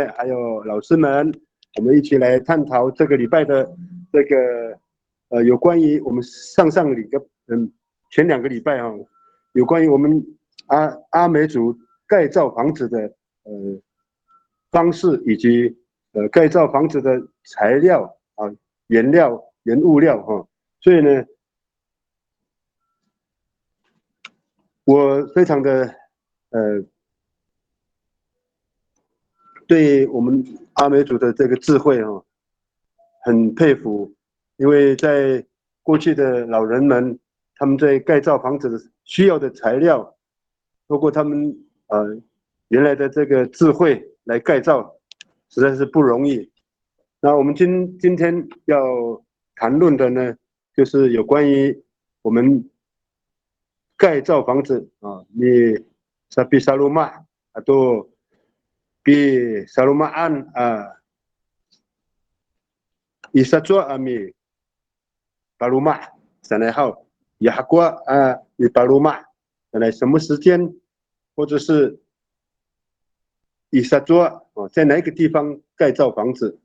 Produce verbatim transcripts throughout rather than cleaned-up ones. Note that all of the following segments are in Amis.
还有老师们，我们一起来探讨这个礼拜的这个呃，有关于我们上上礼拜，嗯，前两个礼拜哈，有关于我们阿阿美族盖造房子的呃方式，以及呃盖造房子的材料啊、原料、原物料哈。所以呢，我非常的呃对我们阿美族的这个智慧哈、很佩服，因为在过去的老人们，他们在盖造房子的需要的材料，透过他们呃原来的这个智慧来盖造，实在是不容易。那我们今今天要谈论的呢，就是有关于我们盖造房子啊，你 sapisaloma' ato pisaloma'an a i sacowa a mipaloma' sanay haw, i hakowa a mipaloma' sanay, 什么时间，或者是 i sacowa 哦，在哪一个地方盖造房子，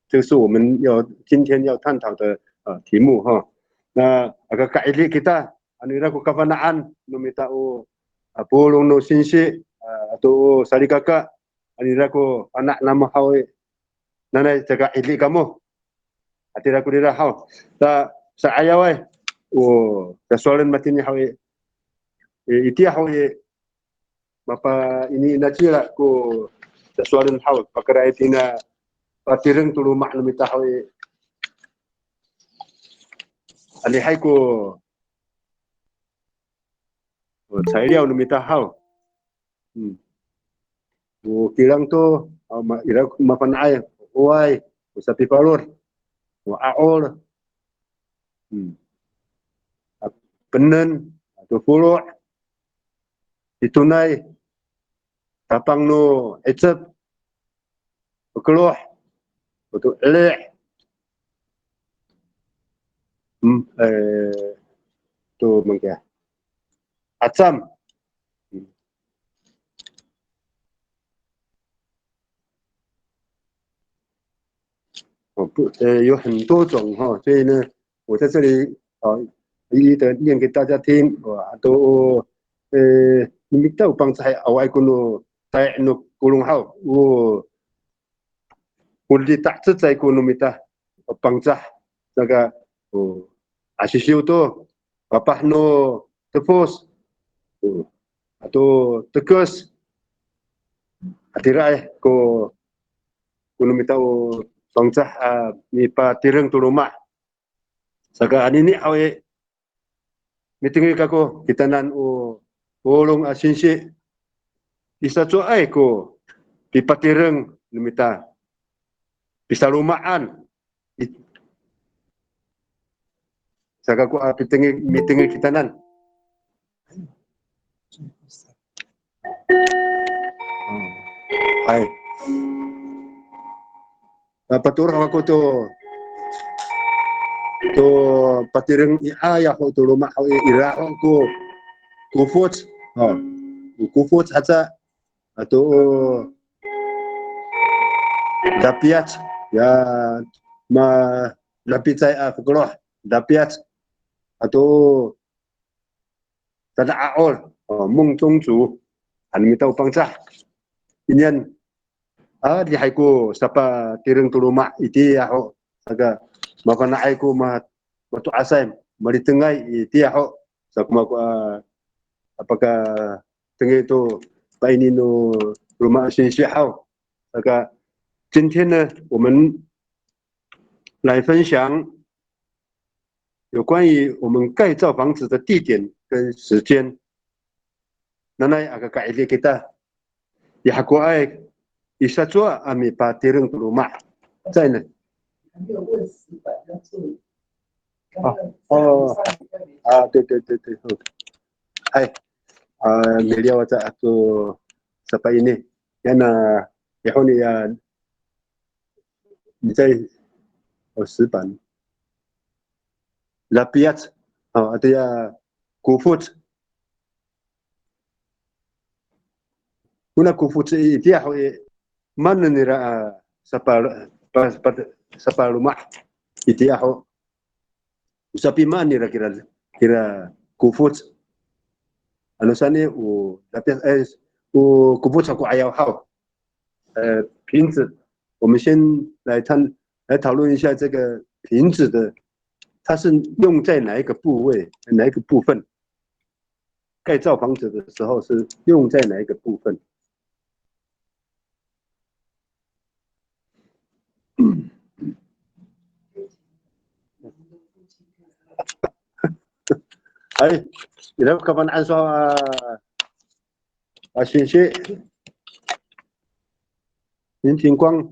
这个是我们要今天要探讨的呃题目哈。那 aka ka'idi kita, ano ira ko kafana'an no mita o a polong no singsi a, ato o salikaka, ano ira ko fana' namo haw i, nanay caka 'idi kamo. Hatira ko rira haw. Ta sa'ayaway, o sasowalen matini haw i, i, itiya haw i, mapa ini inacila ko sasowalen haw, pakayraay tina patireng to loma' no mita haw i, adihay ko, o, 材料 no mita haw. Hmm. O kilang to, a, ma, ira mafana'ay, o 'oway, o sapifalod, o 'a'ol. Hmm. A, penen, ato folo', titonay, tapang no 'icep, fokeloh, ato 'eli', hmm, e, to mangkiya, 'acam. Hmm. O, 不，呃，有很多种哈，所以呢，我在这里啊，一一的念给大家听。O, ato o, e, no mita o Pangcah i, awaay ko no tayal no kolong haw. O, o lita'cecay ko no mita o Pangcah, saka, o, asisiw to, kapah no tefos, o, ato tekes, hatiraay ko, ko no mita o Pangcah a mipatireng to loma'. Saka anini haw i, mitengil kako kitanan o polong a singsi, i sacowaay ko pipatireng no mita, pisaloma'an. I, saka ko a pitengil, mitengil kitanan. Hay. A, patoro' ako to, to patireng i, a, ya ho to loma' ho i, ira ho ko, kofoc. O, kofoc haca, ato o dapiyac, ya, ma, dapicay a fokeloh, dapiyac, ato o tada 'a'ol, o, 孟宗竹, ano mita o Pangcah. Inian, a, adihay ko sapatireng to loma' itiya ho, saka mafana'ay ko ma, mato'asay, malitengay itiya ho, saka mako, a, a pakatengil to paini no loma' singsi haw. Saka, 今天呢，我们来分享有关于我们盖造房子的地点跟时间。Nanay aka ka'idi kita, i hakowaay i sacowa a mipatireng to loma'. Caay na. 啊，哦，啊，对对对对，嗯，哎，啊，miliyaw aca to sapaini. Yana, i honi ya, 你在，哦，石板。Lapiyac, o, ato ya kofoc. Kona kofoc i, itiya ho i, maan nira a sapal, pa, pa, sapaloma' itiya ho. O sapimaan nira kira, kira kofoc. Ano saan i, o, lapi, eh, o kofoc ko 'ayaw haw. 呃，瓶子，我们先来谈，来讨论一下这个瓶子的，它是用在哪一个部位，哪一个部分？盖造房子的时候是用在哪一个部分？哎，你来看看按说啊。 啊，谢谢。林庭光。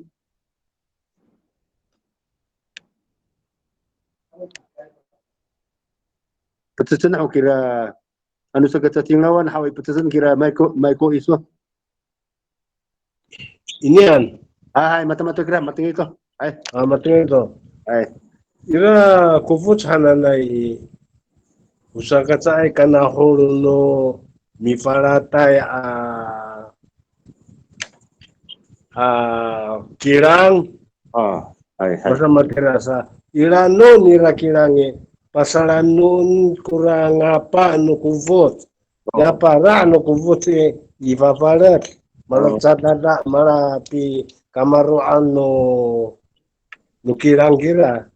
Petesen ho kira, ano sa kacacingawan haw i petesen kira, maiko, maiko iso. Inian. Hay, hay, matamato kira, matengil to. Hay. A, matengil to. Hay. Ira kofoc hananay i, o saka caay kanahol no mifalatay a, a kilang. A, hay, hay. Masamatira sa, ira no nira kilang i, pasalanon kora ngapa no kofoc. Ya para' no kofoc i, i fafalet. Mala cadada, mala pikamaro'an no, no kilang kira.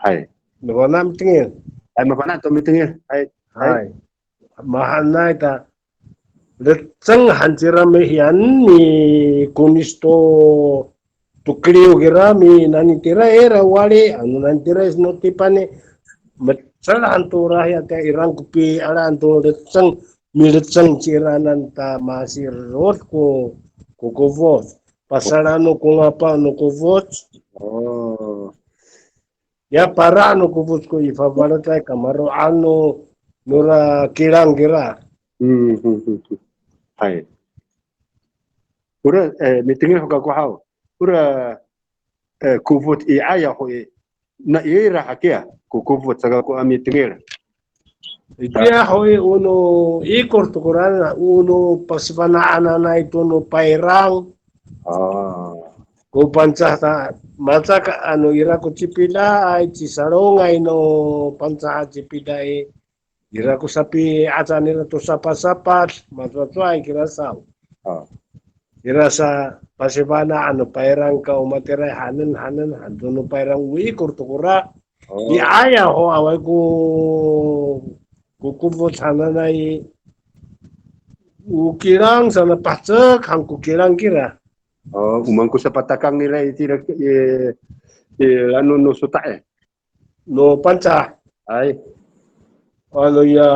Hay. Mafana' mitengil. Hay, mafana' to mitengil. Hay. Hay. Mahaenay ta. Leceng han cira mihiyan mi konis to, to keliw kira mi nani tira ira wali, ano nani tira i sinotipan i, mecel han to rahi ata irang ko pialaan to leceng, mileceng ciranan ta masirot ko, ko kofoc. Pasalano ko ngapa no kofoc. O. Ya para' no kofoc ko i fafaletay kamaro'an no nora kilang kira. Hay. Ora, e, mitengil ho kako haw. Ora, e, kofoc i 'ayaw ho i, na ira hakiya ko kofoc saka ko a mitengil. Itiya ho i, o no ikor to koraan, o no pasifana'ananay to no payrang. A. Ko Pangcah ta, maca ka, ano ira ko cipidaay, cisalongay no Pangcah a cipidaay. Ira ko sapi'aca nira to sapasapad, macowacowaay kira saw. A. Ira sa pasifana'an no payrang ka o matiraay hanen, hanen, han to no payrang o ikor to kora. O. I 'ayaw ho awaay ko, ko kofoc hananay, o kilang sa na pahecek han ko kilang kira. O, o maan ko sapatakang nira itira i, i la'eno no sota' i. No Pangcah. Hay. Ano ya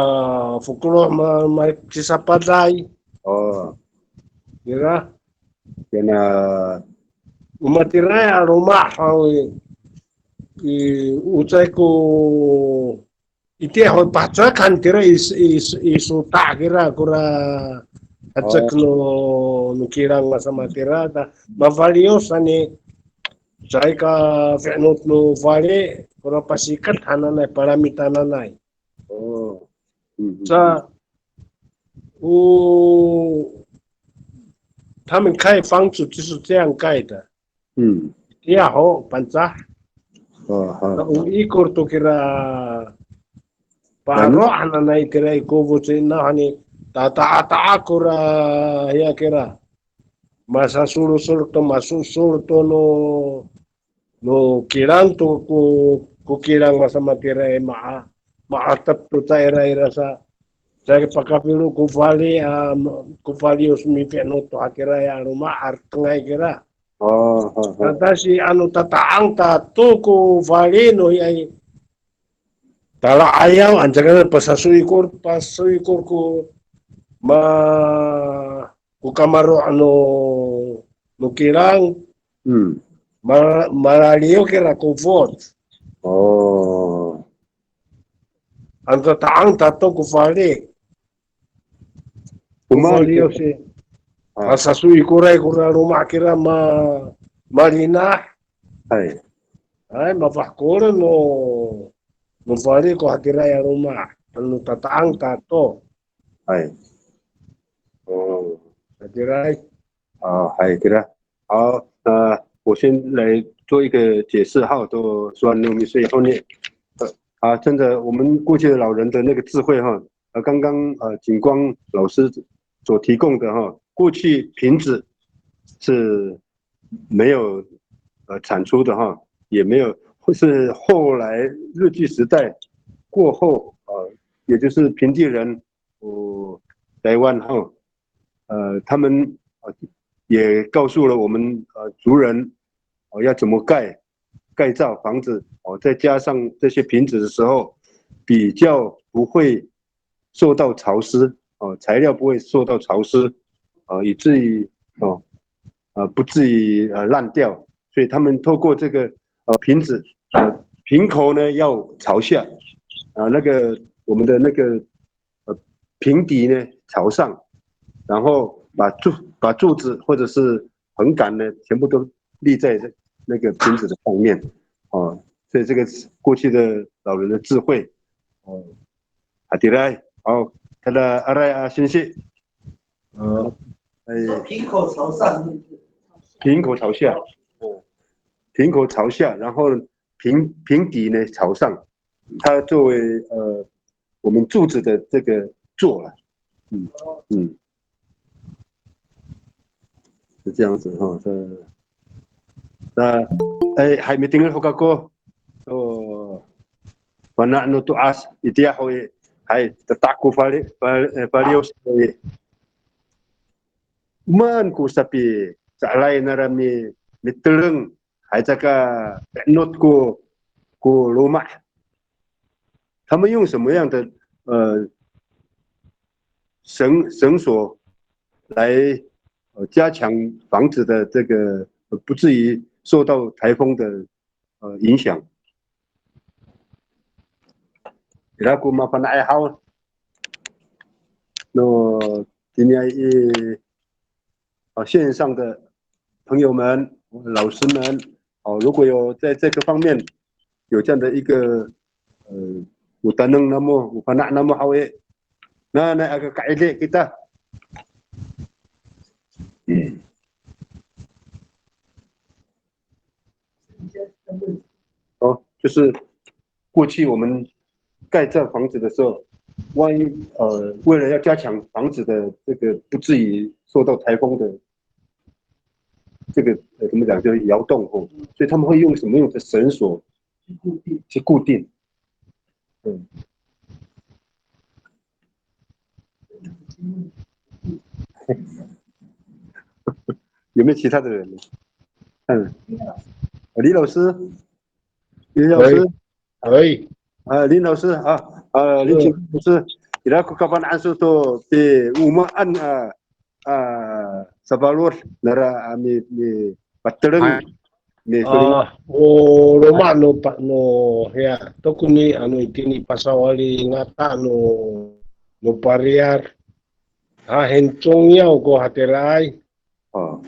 fokeloh ma, macisapaday. O. Kira. Kena. O matiraay a loma' haw i, i, o caay ko, itiya ho pahecek han tira i, i, i sota' kira kora hecek no, no kilang masamatira ta, mafaliyos han i, caay ka fi'not no fali, kora pasiket hananay, palamitananay. O. Sa, o, 他们盖房子就是这样盖的。Itiya ho Pangcah. O ikor to kira paro' hananay kira i kofoc i, nawhani tata'ata'a kora hiya kira. Masasolosolo to, masosolosolo to no, no kilang to ko, ko kilang masamatira i ma'a, ma'atep to caira ira sa. Sa pakafilo ko fali, a, ko fali o mifi'not to hakira ya loma' a retengay kira. O, o, o. Tasi ano tata'ang tato ko fali no i ay tala'ayaw, anca ka pasasoikor, pasoikor ko ma, ko kamaro' no, no kilang. Mala, malaliyo kira kofoc. O. Ano tata'ang tato ko fali. Ko fali yo si. A, sasoikoray kora loma' kira ma, malinah. Hay. Hay, mafahkolen no, no fali ko hatira ya loma'. Ano tata'ang tato. Hay. O. Hatiraay. 啊，还可以了。好，呃，我先来做一个解释哈，都说那个所以后面，呃，啊，真的，我们过去的老人的那个智慧哈，呃，刚刚呃景光老师所提供的哈，过去瓶子是没有呃产出的哈，也没有，是后来日据时代过后，呃，也就是平地人，哦，台湾哈，呃，他们呃也告诉了我们呃族人哦要怎么盖盖造房子哦，再加上这些瓶子的时候，比较不会受到潮湿哦，材料不会受到潮湿，呃，以至于哦呃不至于呃烂掉，所以他们透过这个呃瓶子呃瓶口呢要朝下，啊、那个我们的那个呃平底呢朝上，然后把柱把柱子或者是横杆呢全部都立在这那个瓶子的上面，哦，所以这个是过去的老人的智慧，哦，好，再来，好，他的阿赖阿先生，呃，哎，瓶口朝上，瓶口朝下，哦，瓶口朝下，然后瓶瓶底呢朝上，它作为呃我们柱子的这个座了，嗯嗯，是这样子哈，这那哎还没听过kako，哦，fana' no to'as itiya ho i, hay, tata'ak ko fali fali falios ho i. Maan ko sapi, sa'alay nara mi miteleng, hay, caka enot ko ko loma'. 他们用什么样的呃绳绳索来呃加强房子的这个呃不至于受到台风的呃影响？Ira ko mafana'ay haw no tiniay i 啊，线上的朋友们、老师们，哦，如果有在这个方面有这样的一个呃，o taneng namo, o fana' namo haw i, na na aka ka'idi kita. 哦，就是过去我们盖这房子的时候，万一呃为了要加强房子的这个不至于受到台风的这个呃怎么讲，就是摇动哦，所以他们会用什么样的绳索去固定？嗯，有没有其他的人？嗯，李老师，李老师，可以，啊，林老师啊，啊，林景老师，ira ko kafana'an iso to piumaan a a safalod nara a mi mi pateleng, mi a o loma' no pa no hiya, tokoni ano itini pasawali ngata no no pariyar. A, 很重要 ko hatiraay. A,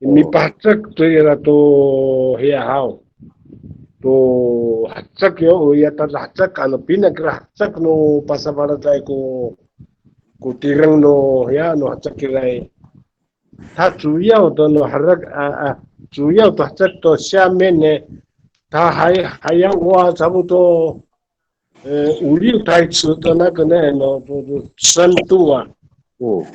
mipahecek to ira to hiya haw. To hecek yo, o iya tada hecek, ano pina kira hecek no pasafaloday ko ko tireng no hiya no hecek kiray. 它主要的呢，还是啊啊，主要的这个下面呢，它还还要挖差不多呃五六台尺的那个呢，那个深度啊。哦，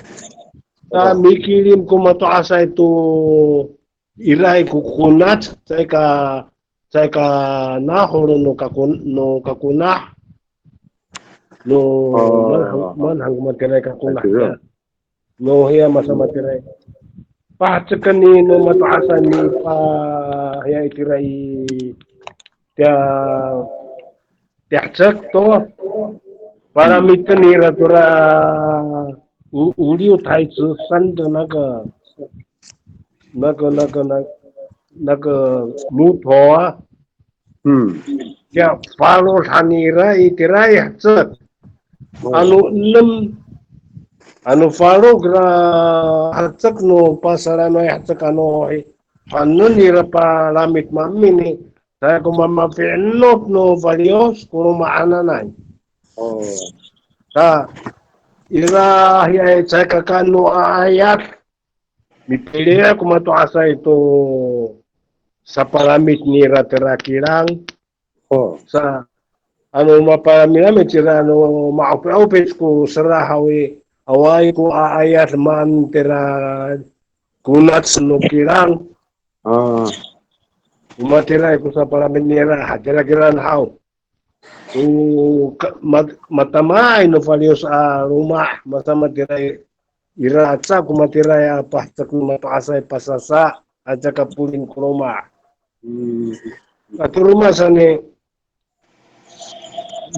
Na mikilim ko mato'asay to iraay ko konat, caay ka caay ka nahol no kakon no kakonah. No manhang manhang ko matiraay kakonah. No hiya masamatiraay. Paheceken ni no mato'asay ni pa hiya itiraay tiya tiya hecek to. Palamiten nira tora o 五六台尺深的那个那个那个那那个木头啊。 嗯， Ya, faloh han nira itiraay hecek. Ano enem, ano falo kira hecek no pasalanay hecek ano hi, ano nira palamit mamini, caay ko mamafi'enot no faliyos ko loma' hananay. 哦， Ta, ira hiya caay ka kano a ayat. Mipili' ko mato'asay to sapalamit nira tira kilang. O. Sa, ano, mapalamilamit cira, ano, ma'opi'opic ko sera haw i, awaay ko a'ayad maan tira konac no kilang. A. O matiraay ko sapalamit nira, hatira kilang haw. O ka-, ma-, matamaay no faliyos a loma', masamatiraay ira aca ko matiraay a pahecek no mato'asay pasasa, aca ka polin ko loma'. Hmm. Ato roma sa ni,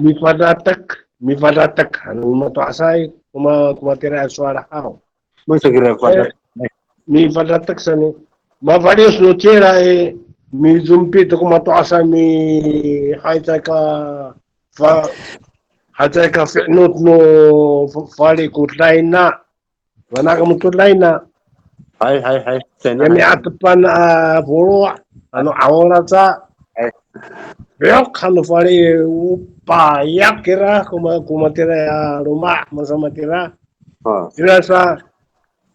mifadatek, mifadatek, ano mato'asay, ko ma-, ko matiraay a sowal haw. Masa kira fadatek? E, mifadatek sa ni. Mafaliyos no cira i, mizompi to ko mato'asay mi, hay caay ka, fa-, hay caay ka fi'not no fa-, fali ko dayna. Mana kamo to dayna? Hay, hay, hay. Saan? Ya mi'atepan a folo', ano 'awol aca. Hay. Piyok han no fali, o payak kira, ko ma-, ko matira a loma', masamatira. A. Ira sa,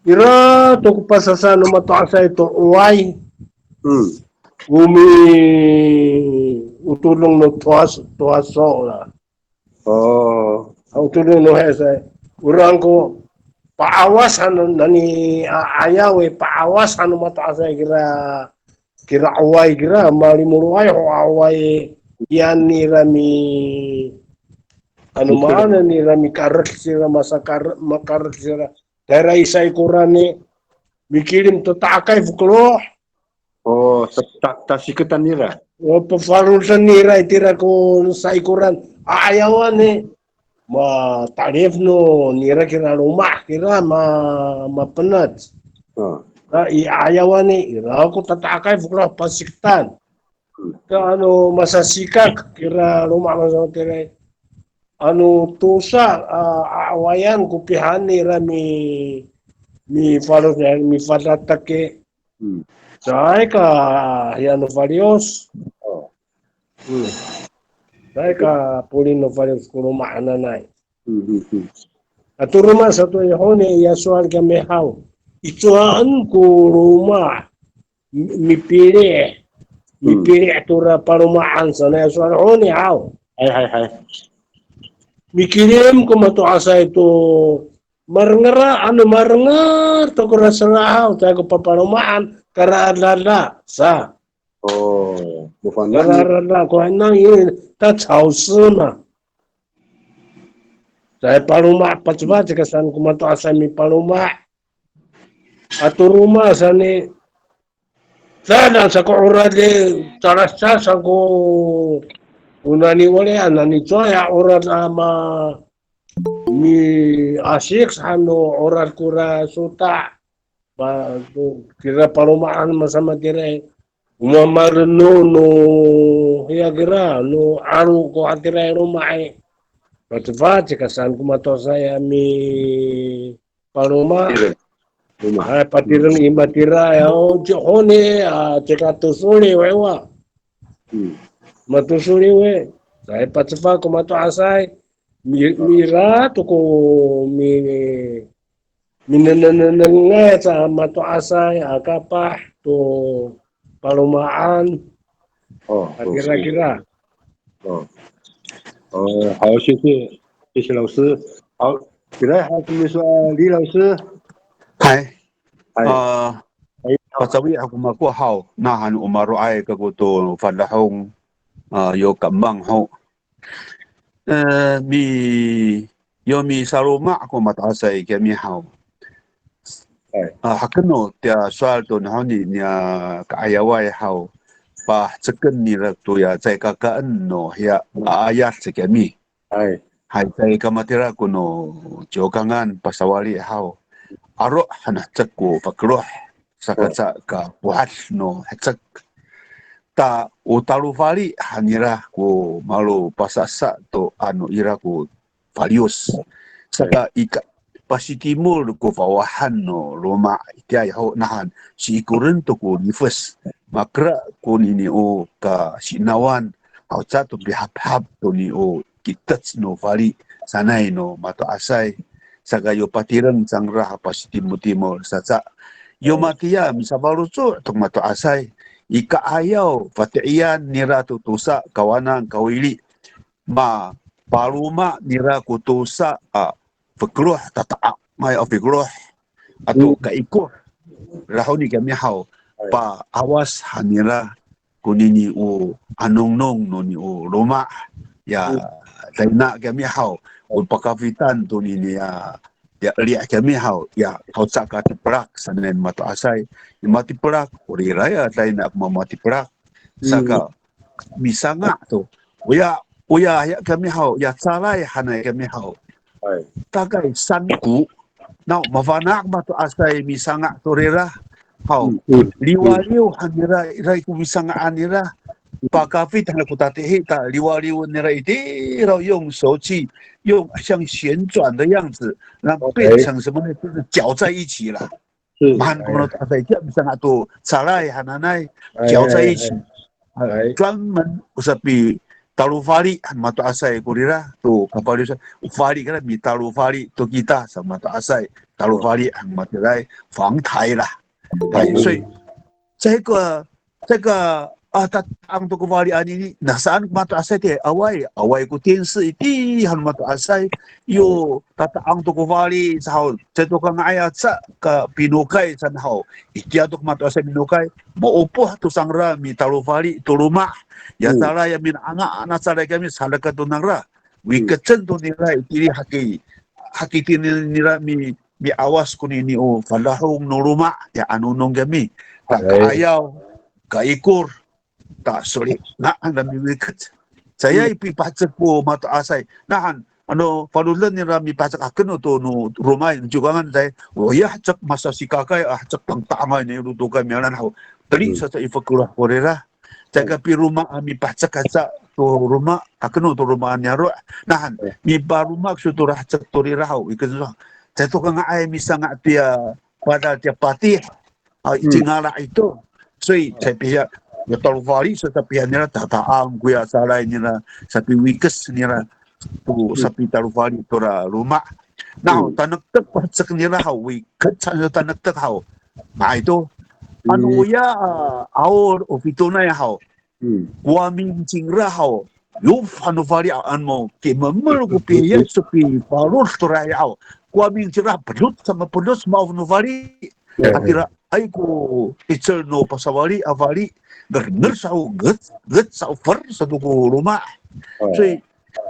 ira to ko pasasa no mato'asay to 'oway. Hmm. O mi, o todong no to'as-, to'aso la. O. O todong no hesay. Ora ko pa'awas han no nani a, 'ayaw i, pa'awas han no mato'asay kira, kira 'oway kira, malimoloay ho 'oway, iyan nira mi, ano, maan nira mikared sira, masakared, makared sira. Tayra i saikoran i, mikilim to ta'akay fokeloh. O, ta-, ta-, tasiketan nira. O, pafaloden nira itira ko saikoran. A, 'ayawan i, matalif no nira kira loma' kira ma-, mapenec. A. Na i 'ayawan i, ira ko tata'akay fokeloh pasiketan. Ka ano masasikak kira loma' masamatiraay. Ano tosa a, 'awayan ko pihani ira mi, mifalo-, mifadatek i. Hmm. Caay ka hiya no faliyos. O. Hmm. Caay ka polin no faliyos ko loma' hananay. Hmm, hmm, hmm. Ato roma sato i honi ya sowal kami haw. I cowaen ko loma' mi-, mipili'. Hmm. Mipili' tora paloma'an sanay a sowal honi haw. Hay, hay, hay. Mikilim ko mato'asay to marengera, ano marenger to kora sera haw, caay ko papaloma'an, karaadada sa. O, mafana'. Karaadada ko hanang i, ta 潮湿嘛. Caay paloma', pacifaci ka saan ko mato'asay mipaloma'. Ato roma saan i, Sa, na sa ko 'orad i, calas sa, sa ko, o nani wali a, nani cowa ya 'orad a ma, miasik sa no 'orad kora sota'. Ba, to, kira paloma'an masamatira i. O mamareno no, hiya kira, no 'alo ko hatiraay loma' i. Pacifaci ka saan ko mato'asay a mi, paloma'. Patireng. Loma'. Hay, patireng i matira ya, o, ci honi, a, cika tosoliw i wa. Hmm. Matosoliw i. Hay, pacifak ko mato'asay. Mi-, mira to ko mi-, minengnengay sa mato'asay, a kapah to paloma'an. O, a, kira-kira. O. O, 好，谢谢，谢谢老师。好，再来还有什么说，李老师？Hay. Hay. A, hay. Pacawi ako mako haw, nahan o maro'ay kako to fadahong, a, yo kamang ho. E, mi, yo misaloma' ko mato'asay kiyami haw. Hay. A, hakeno tiya sowal to nahoni niya ka'ayaway haw, paheceken nira toya caay kakaen no hiya a ayad sa kiyami. Hay. Hay, caay ka matira ko no Ciwkangan pasawali haw. Aro' han hecek ko fakeloh, saka caay ka pohad no hecek. Ta o talofali han nira ko malo pasasa to ano ira ko faliyos. Saka i ka, pasitimol ko fawahan no loma' itiyaay ho nahan, siikoren to ko lifes. Makera konini o kasinawan, haw ca to pihaphap toni o kitec no fali sanay no mato'asay. Saka yo patireng cangra ha pasitimotimol saca. Yo matiya misafaloco' to mato'asay. I ka'ayaw, fati'iyan nira to tosa, kawanan, kawili. Mapaloma nira ko tosa a fokeloh, tata'angay a fokeloh ato kaikor. Rahoni kami haw, pa'awas han nira konini o anongnong noni o loma'. Ya, tayna kami haw, o pakafitan tonini ya, ya eli' kami haw, ya, haw, caka tiplak sanay mato'asay. Ya matiplak, o rira ya tayna ko mamatiplak. Saka, misanga' to. Oya, oya, ya kami haw, ya calay hanay kami haw. 大概三股. Naw, mafana' mato'asay misanga' to rira. Haw, liwaliw han nira, ira ko misanga'an nira. Pakafit han ko tatihi ta liwaliw nira itiraw 用手去，用像旋转的样子，那变成什么呢？就是搅在一起了。 Mahaen ko mato'asay, tiya misanga' to calay hananay, 搅在一起. Ay, 专门 o sapitalofali han mato'asay ko rira to kafaliyosan. O fali kira mitalofali to kita sa mato'asay. Talofali han matiraay, 防台 la. Ay, 所以这个 Saka, a, tata'ang to ko fali anini, na saan ko mato'asay tiya, awaay, awaay ko tinsi itiya han mato'asay, yo tata'ang to ko fali, sa haw, caay to kanga'ay aca ka pinokay saan haw, itiya to ko mato'asay minokay, maopoh to cangra mitalofali to loma', ya calay a mina'anga, na calay kami, saleka to nangra, wikecen to nira itini haki, haki tini nira mi, mi'awas konini o fadahong no loma', ya anonong kami, ta ka'ayaw, kaikor, ta solina'an a miwikec. Caay pipahecek ko mato'asay. Nahan, ano, faloden nira mipahecek haken to no loma' i, no Ciwkangan caay, oya hecek masasikakay, a hecek tangta'angay ni lotokay mialaan haw. Teli sa sa i fokeloh ko rira. Caay ka piloma a mipahecek haca to loma', haken to loma' niyaro'. Nahan, mipaloma kiso to ra hecek to rira haw. Ikec sa, caay to kanga'ay misanga' tiya, padal tiya patih. A, i cingala ito. 所以 caay pihiya, ya talofali, so caay pihiya nira tata'ang koya calay nira, sapiwikec nira, to sapitalofali tora loma'. Naho tanektek ko hecek nira haw, wikec han sa tanektek haw. Ma'ay to. Ano oya, a, 'aol o fitonay haw. Kowamin cingra haw, yof han no fali a, ano kimemel ko pihiya, so pifalod to rahi haw. Kowamin cingra pedot sa mapedot maof no fali. Hatiraay ko 'icel no pasawali a fali, ngernger sa ho, nget, nget sa ho, fer sato ko loma'. 所以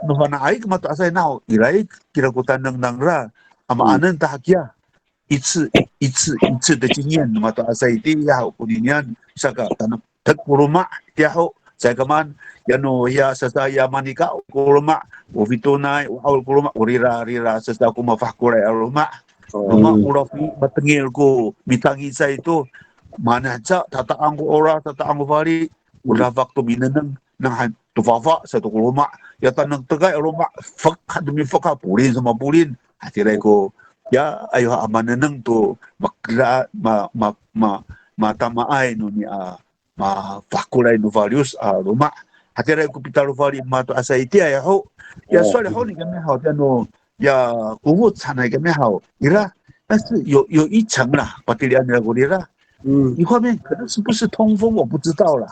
no fana'ay ko mato'asay naho, iraay kira ko taneng nangra, a maanen ta hakiya. 一次一次一次的经验 no mato'asay itiya ho koninian, saka tanektek ko loma' itiya ho, caay ka maan, yano hiya sasaya manika ko loma', o fitonay, o 'aol ko loma', o rira, rira, sasa ko mafahkolay a loma'. Loma' o lafi matengil ko mitangicay to, manahca tata'ang ko olah, tata'ang ko fali, o dafak to minengneng, nang han to fafa sato ko loma', ya tanektekay a loma', fek han to mifek ha, polin sa mapolin. Hatiraay ko, ya, ayo ha a manengneng to, makela, ma, ma, ma, matamaay noni a, mafahkolay no faliyos a loma'. Hatiraay ko pitalofali mato'asay itiya ho. Ya, sowal honi kami haw, tiya no, ya, kofot sanay kami haw. Ira, 但是有，有一层啦，patilian nira ko rira. 一方面可能是不是通风，我不知道啦。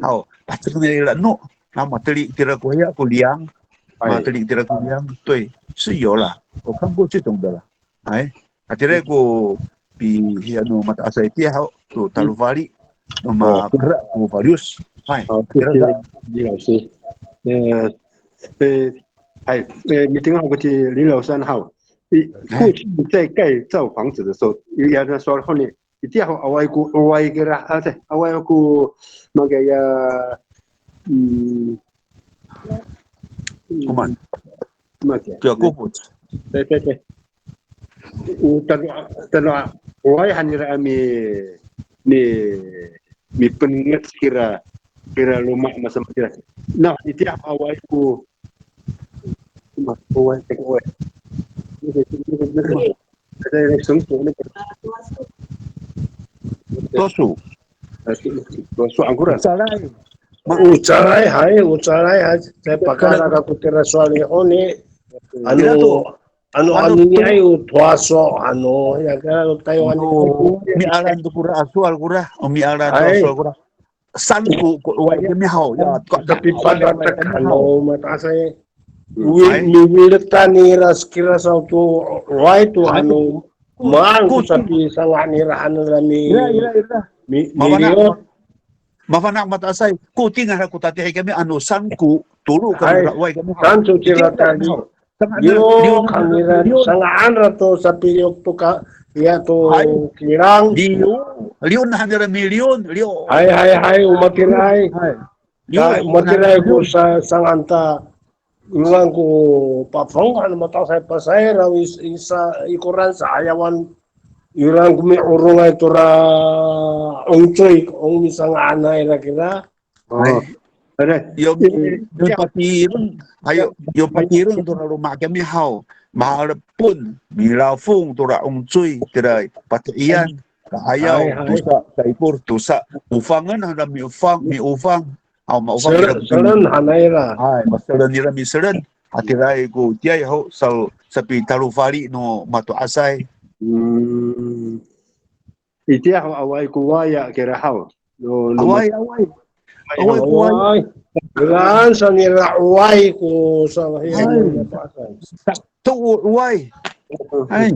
好，把这个那个弄，那么这里，这个国家不良，啊，这里，这个国家，对，是有啦，我看过这种的啦。哎，啊，这个个比，ano, mato'asay itiya ho, to talofali, no, ma, kera ko faliyos. 哎，好，谢谢李老师。呃，呃，哎，呃，你听好，我听李老师好。过去在盖造房子的时候，要那时候呢， Itiya ho, awaay ko, awaay kira, a, te, awaay ko, makaya, hmm, o maan? Makaya. Tiya kofot. Te, te, te. O tano, tano, awaay han nira a mi, mi, mipenengneng kira, kira loma' masamaan kira. Na, itiya ho awaay ko, ma, awaay, awaay. Tosu. Tosu angkoran. Calay. Ma, o calay hay, o calay hay. Caay pakaala kako tira sowal i honi. Ano, Ano, ano, ano niya to, o towaso, ano, ya ka, Taywan. Ano, mialan to kora a sowal kora, o mialan to a sowal kora. Sanko ko, o, kami haw, ya, ko, sapipadakdak, ano, mato'asay. Wi, miwiletan nira sakira saw to, wai to, ano, maan ko sapisanga' nira, ano, mi, mi, miliyot. Mafana' mato'asay, ko tingala ko tatihi kami, ano, sanko, tolo kami, wai kami haw. Sanko cira tali. Liyo kanira, sanga'an ra to sapiliyok to ka, ya to kilang. Liyo, liyo na nira miliyon, liyo. Hay, hay, hay, o matiraay. Hay. Liyo, o matiraay ko sa, sanga'an ta, iran ko pafeng, ano mato'asay pasayra, is, isa, ikoran sa ayawan, iran ko mi'orongay tora, ongcoy, ong misanga'anay ra kira. Hay. Yo, yo patireng, hayo, yo patireng tora loma' kami haw. Mahalepon, milafong tora ongcoy, tira pati'iyan. Ayaw, tosa, saikor, tosa. Ofangen, hada miofang, miofang. Haw, maofang, selen, selen, hanay ra. Hay, maselen nira miselen. Hatiraay ko, tiyay ho, sa, sapitalofali no mato'asay. Itiya ho, awaay ko waya kira haw. No, no, awaay, awaay. Awaay ko waya. Awaay. Iran sa nira awaay ko sa, hay. To o awaay. Hay.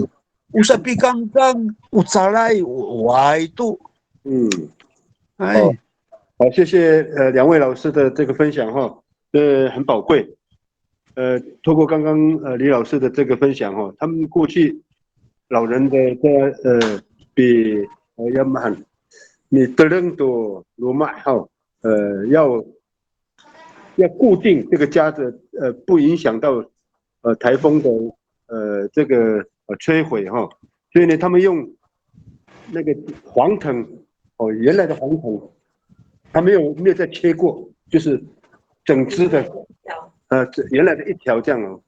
O sapikangkang, o calay, o awaay to. Hay. 好，谢谢呃两位老师的这个分享哈，这很宝贵。呃，透过刚刚呃李老师的这个分享哈，他们过去老人的这呃比呃要么你 teleng to loma' 哈，呃要要固定这个家的呃不影响到呃台风的呃这个呃摧毁哈，所以呢他们用那个黄藤哦，原来的黄藤，他没有没有再切过，就是整支的，呃，这原来的一条这样哦，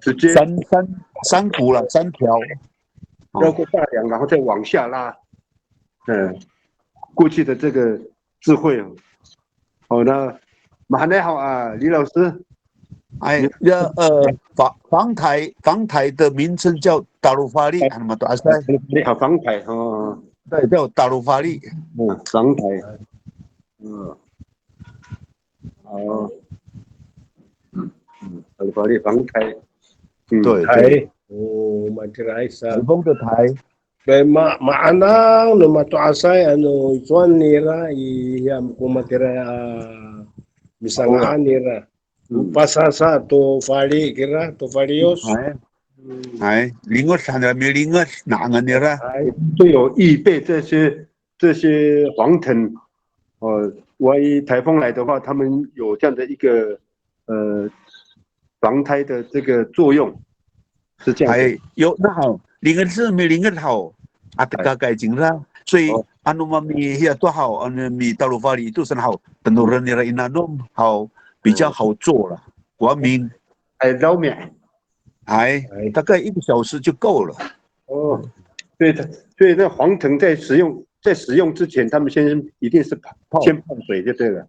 直接三三三股了，三条，绕过大梁，然后再往下拉，嗯，过去的这个智慧哦。好，那马上来好啊，李老师，哎，那呃防防台防台的名称叫 talofali，哎，那么多啊，好，防台哦。对，叫 talofali。嗯，防台。嗯，好。嗯，嗯，talofali 防台。嗯，对，对。台。哦，matiraay sa. 台风的台。对，ma, maanang no mato'asay, ano, icowan nira, i, ya, ko matira, a, misanga'an nira. Pasasa to fali kira, to faliyos. Hay. Hay, lingos han nira, milingos, na'angan nira. 哎，就有预备这些这些黄藤，呃，万一台风来的话，他们有这样的一个呃防台的这个作用，是这样子。Hay, yo, na haw, lingos, milingos haw, atekakay cingra. 所以 ano mami hiya to haw, ano mitalofali to san haw, tenoren nira i nanom haw, 比较好做了，光明。哎，老面。哎，大概一个小时就够了。哦，对的，所以那黄藤在使用，在使用之前，他们先一定是泡，泡。先泡水就对了。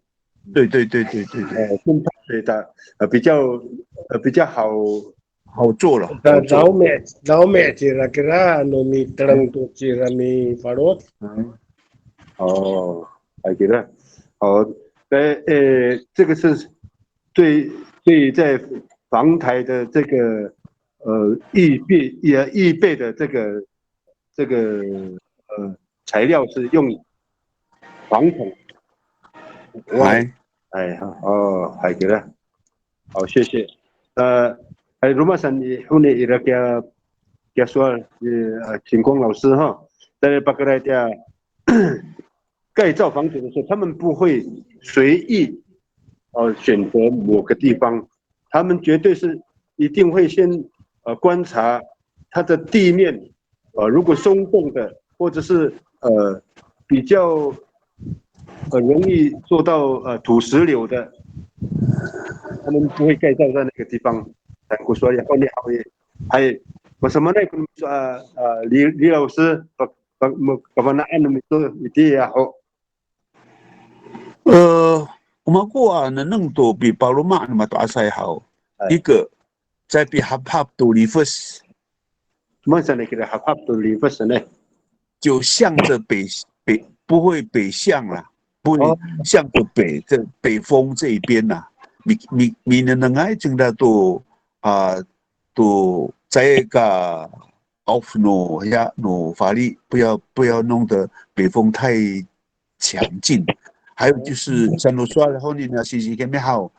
对对对对对对。哎，先泡水的，呃，比较，呃，比较好 好做了。Lawmi', lawmi' cira kira, no miteleng to cira mifalod. 哦，还觉得，哦，呃，呃，这个是对，对于在防台的这个，呃，预备，也预备的这个，这个，呃，材料是用黄藤。哎。哎，哦，还觉得。 好，谢谢。呃，哎，roma saan i honi ira kiya, kiya sowal, eh, 请光老师哈。在巴格莱的盖造房子的时候，他们不会随意，呃，选择某个地方，他们绝对是一定会先，呃，观察它的地面，呃，如果松动的，或者是，呃，比较，呃，容易做到，呃，土石流的，他们不会盖造在那个地方。Saan ko sowal i honi haw i, hay, masamanay ko no miso, a, a, 李，李老师, pa, pa, mo, kafana'an no miso itiya ho. E, o mako a nengneng to pipaloma no mato'asay haw. Hay. Ika, caay pihaphap to lifes. Maan sanay kira haphap to lifet sanay. 就向着北北不会北向啦，不会向着北这北风这一边啦。你你你能能爱听得到啊？都在个 off no 呀 no 法律，不要不要弄得北风太强劲。还有就是，像我说的话，你呢，其实跟你好，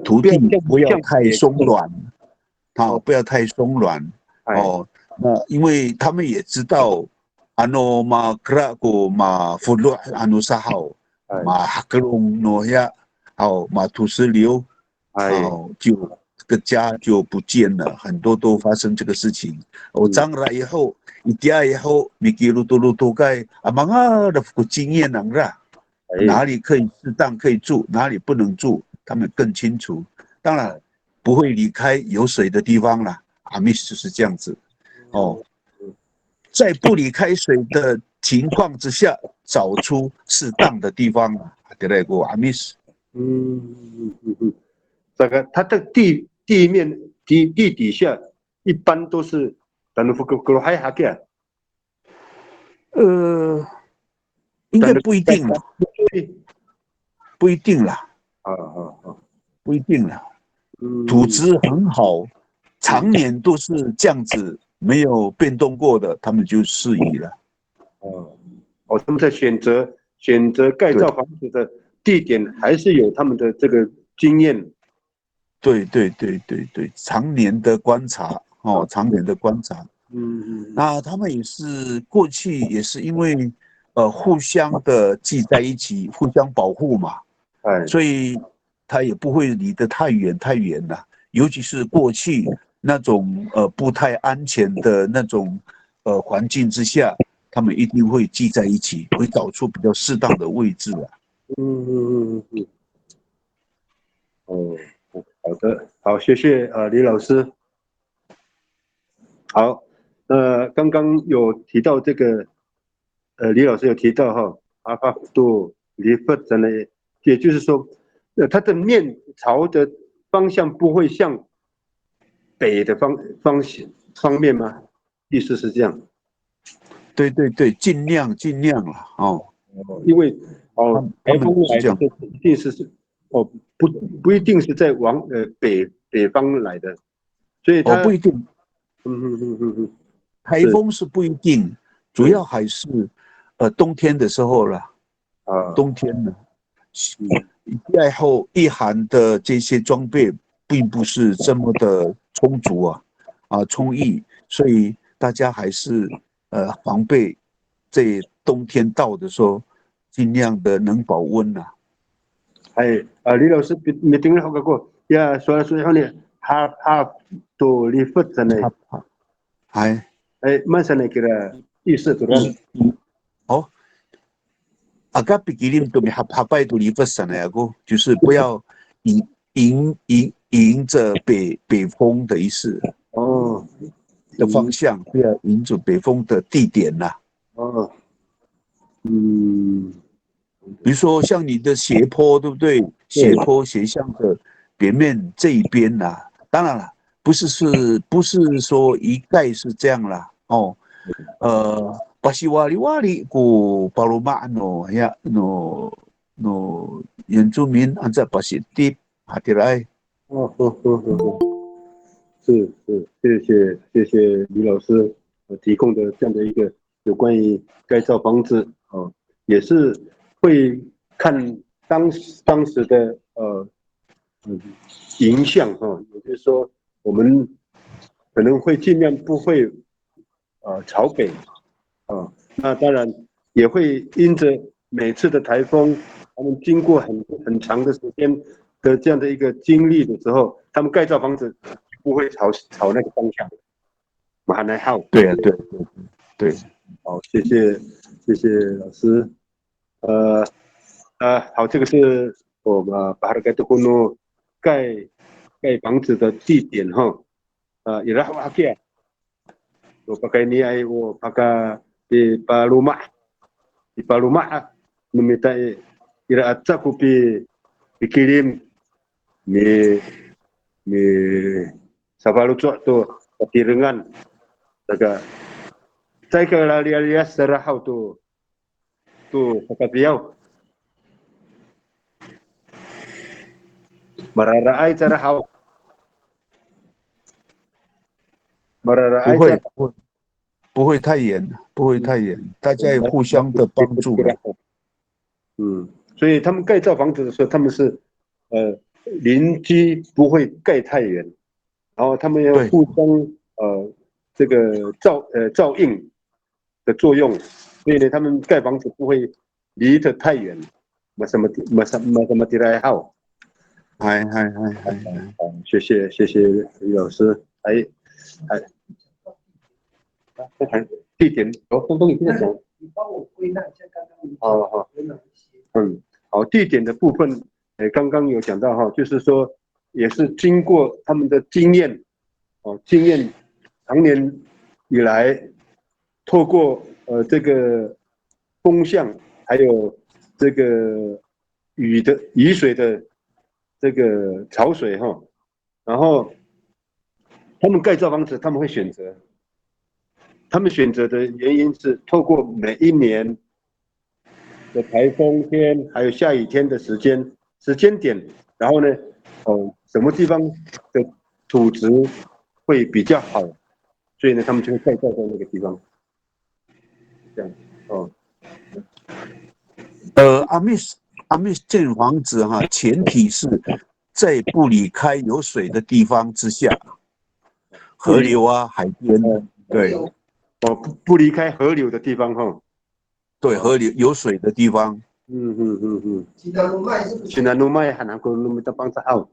土地不要太松软，好，不要太松软。哦，那因为他们也知道，ano makera ko mafolo' ano sahaw, mahakelong no 呀，好，ma土石流，好，就这个家就不见了，很多都发生这个事情。O cangra 以后，itiya 以后，mikilotolotokay a mangalef ko 经验 nangra，哪里可以适当可以住，哪里不能住，他们更清楚。当然不会离开有水的地方啦。Amis 就是这样子。哦，在不离开水的情况之下，找出适当的地方啊。Tira ko Amis。嗯嗯嗯嗯，这个它的地地面地地底下一般都是 tano fo ko 还 haki 啊。呃，应该不一定啦，不一定啦，啊啊啊，不一定啦。土质很好，常年都是这样子，没有变动过的，他们就适宜了。哦，哦，他们在选择选择盖造房子的地点，还是有他们的这个经验。对对对对对，常年的观察哦，常年的观察。嗯嗯，那他们也是过去也是因为呃互相的聚在一起，互相保护嘛，哎，所以他也不会离得太远太远了。尤其是过去那种呃不太安全的那种呃环境之下，他们一定会聚在一起，会找出比较适当的位置啊。嗯嗯嗯嗯嗯。哦，好的，好，谢谢啊，李老师。好，那刚刚有提到这个，呃，李老师有提到哈，阿法度里弗真的，也就是说，呃，它的面朝的方向不会向北的方方向方面吗？意思是这样。对对对，尽量尽量了哦。因为哦，台风来的时候一定是是哦，不不一定是在往呃北北方来的，所以它哦不一定，嗯哼哼哼哼，台风是不一定，主要还是呃冬天的时候了，啊，冬天呢，然后御寒的这些装备并不是这么的充足啊啊充裕，所以大家还是呃防备这冬天到的时候，尽量的能保温啊。 Hay, a, 李老师 mitengil ho kako, ya sowal sowal honi, hap hap to lifet sanay. Hay. Hay, maan sanay kira 意思 to ra. O, aka pikilim to mihaphapay to lifet sanay ako, 就是不要迎迎迎迎着北北风的意思。哦，的方向，不要迎着北风的地点啦。哦，嗯，比如说像你的斜坡，对不对？斜坡斜向的北面这一边啦。当然了，不是是不是说一概是这样啦。哦，呃，pasiwaliwali ko paloma' no ya no no 原住民 anca pasitip hatiraay. 哦，是是，谢谢谢谢李老师呃提供的这样的一个有关于盖造房子啊，也是会看当时当时的呃嗯形象哈，也就是说我们可能会尽量不会呃朝北啊，那当然也会因着每次的台风，他们经过很很长的时间的这样的一个经历的时候，他们盖造房子不会朝朝那个方向。马上来好，对啊，对对对，好，谢谢谢谢老师。呃呃，好，这个是我们 paharkay to ko no 盖盖房子的地点哈。呃，ira ho haki a. O pakayniay o paka pipaloma', pipaloma' no mita i, ira aca ko pi pikilim mi mi safaloco' to patirengan. Saka, caay ka laliyaliyas sa haw to, to pakafiyaw. Mararaay sa haw. Mararaay 不会 sa. 不会不会太远，不会太远，大家互相的帮助。嗯，所以他们盖造房子的时候，他们是呃邻居不会盖太远，然后他们要对互相呃这个照呃照应的作用，所以呢，他们盖房子不会离得太远。Masa mati masa masa matiraay haw. 嗨嗨嗨嗨嗨，好，谢谢谢谢李老师。哎哎，在谈地点，哦，东东已经在讲。你帮我归纳一下刚刚你好好有哪一些？嗯，好，地点的部分，哎，刚刚有讲到哈，就是说也是经过他们的经验，哦，经验常年以来，透过呃这个风向，还有这个雨的雨水的这个潮水哈，然后他们盖造房子，他们会选择，他们选择的原因是透过每一年的台风天还有下雨天的时间时间点，然后呢，哦，什么地方的土质会比较好，所以呢，他们就会盖造在那个地方。这样哦。呃，阿密斯阿密斯建房子哈，前提是在不离开有水的地方之下，河流啊、海边，对哦，不不离开河流的地方哈。对，河流有水的地方，嗯嗯嗯嗯。其他路卖是不是？ Sinanomay han ako no mita Pangcah haw.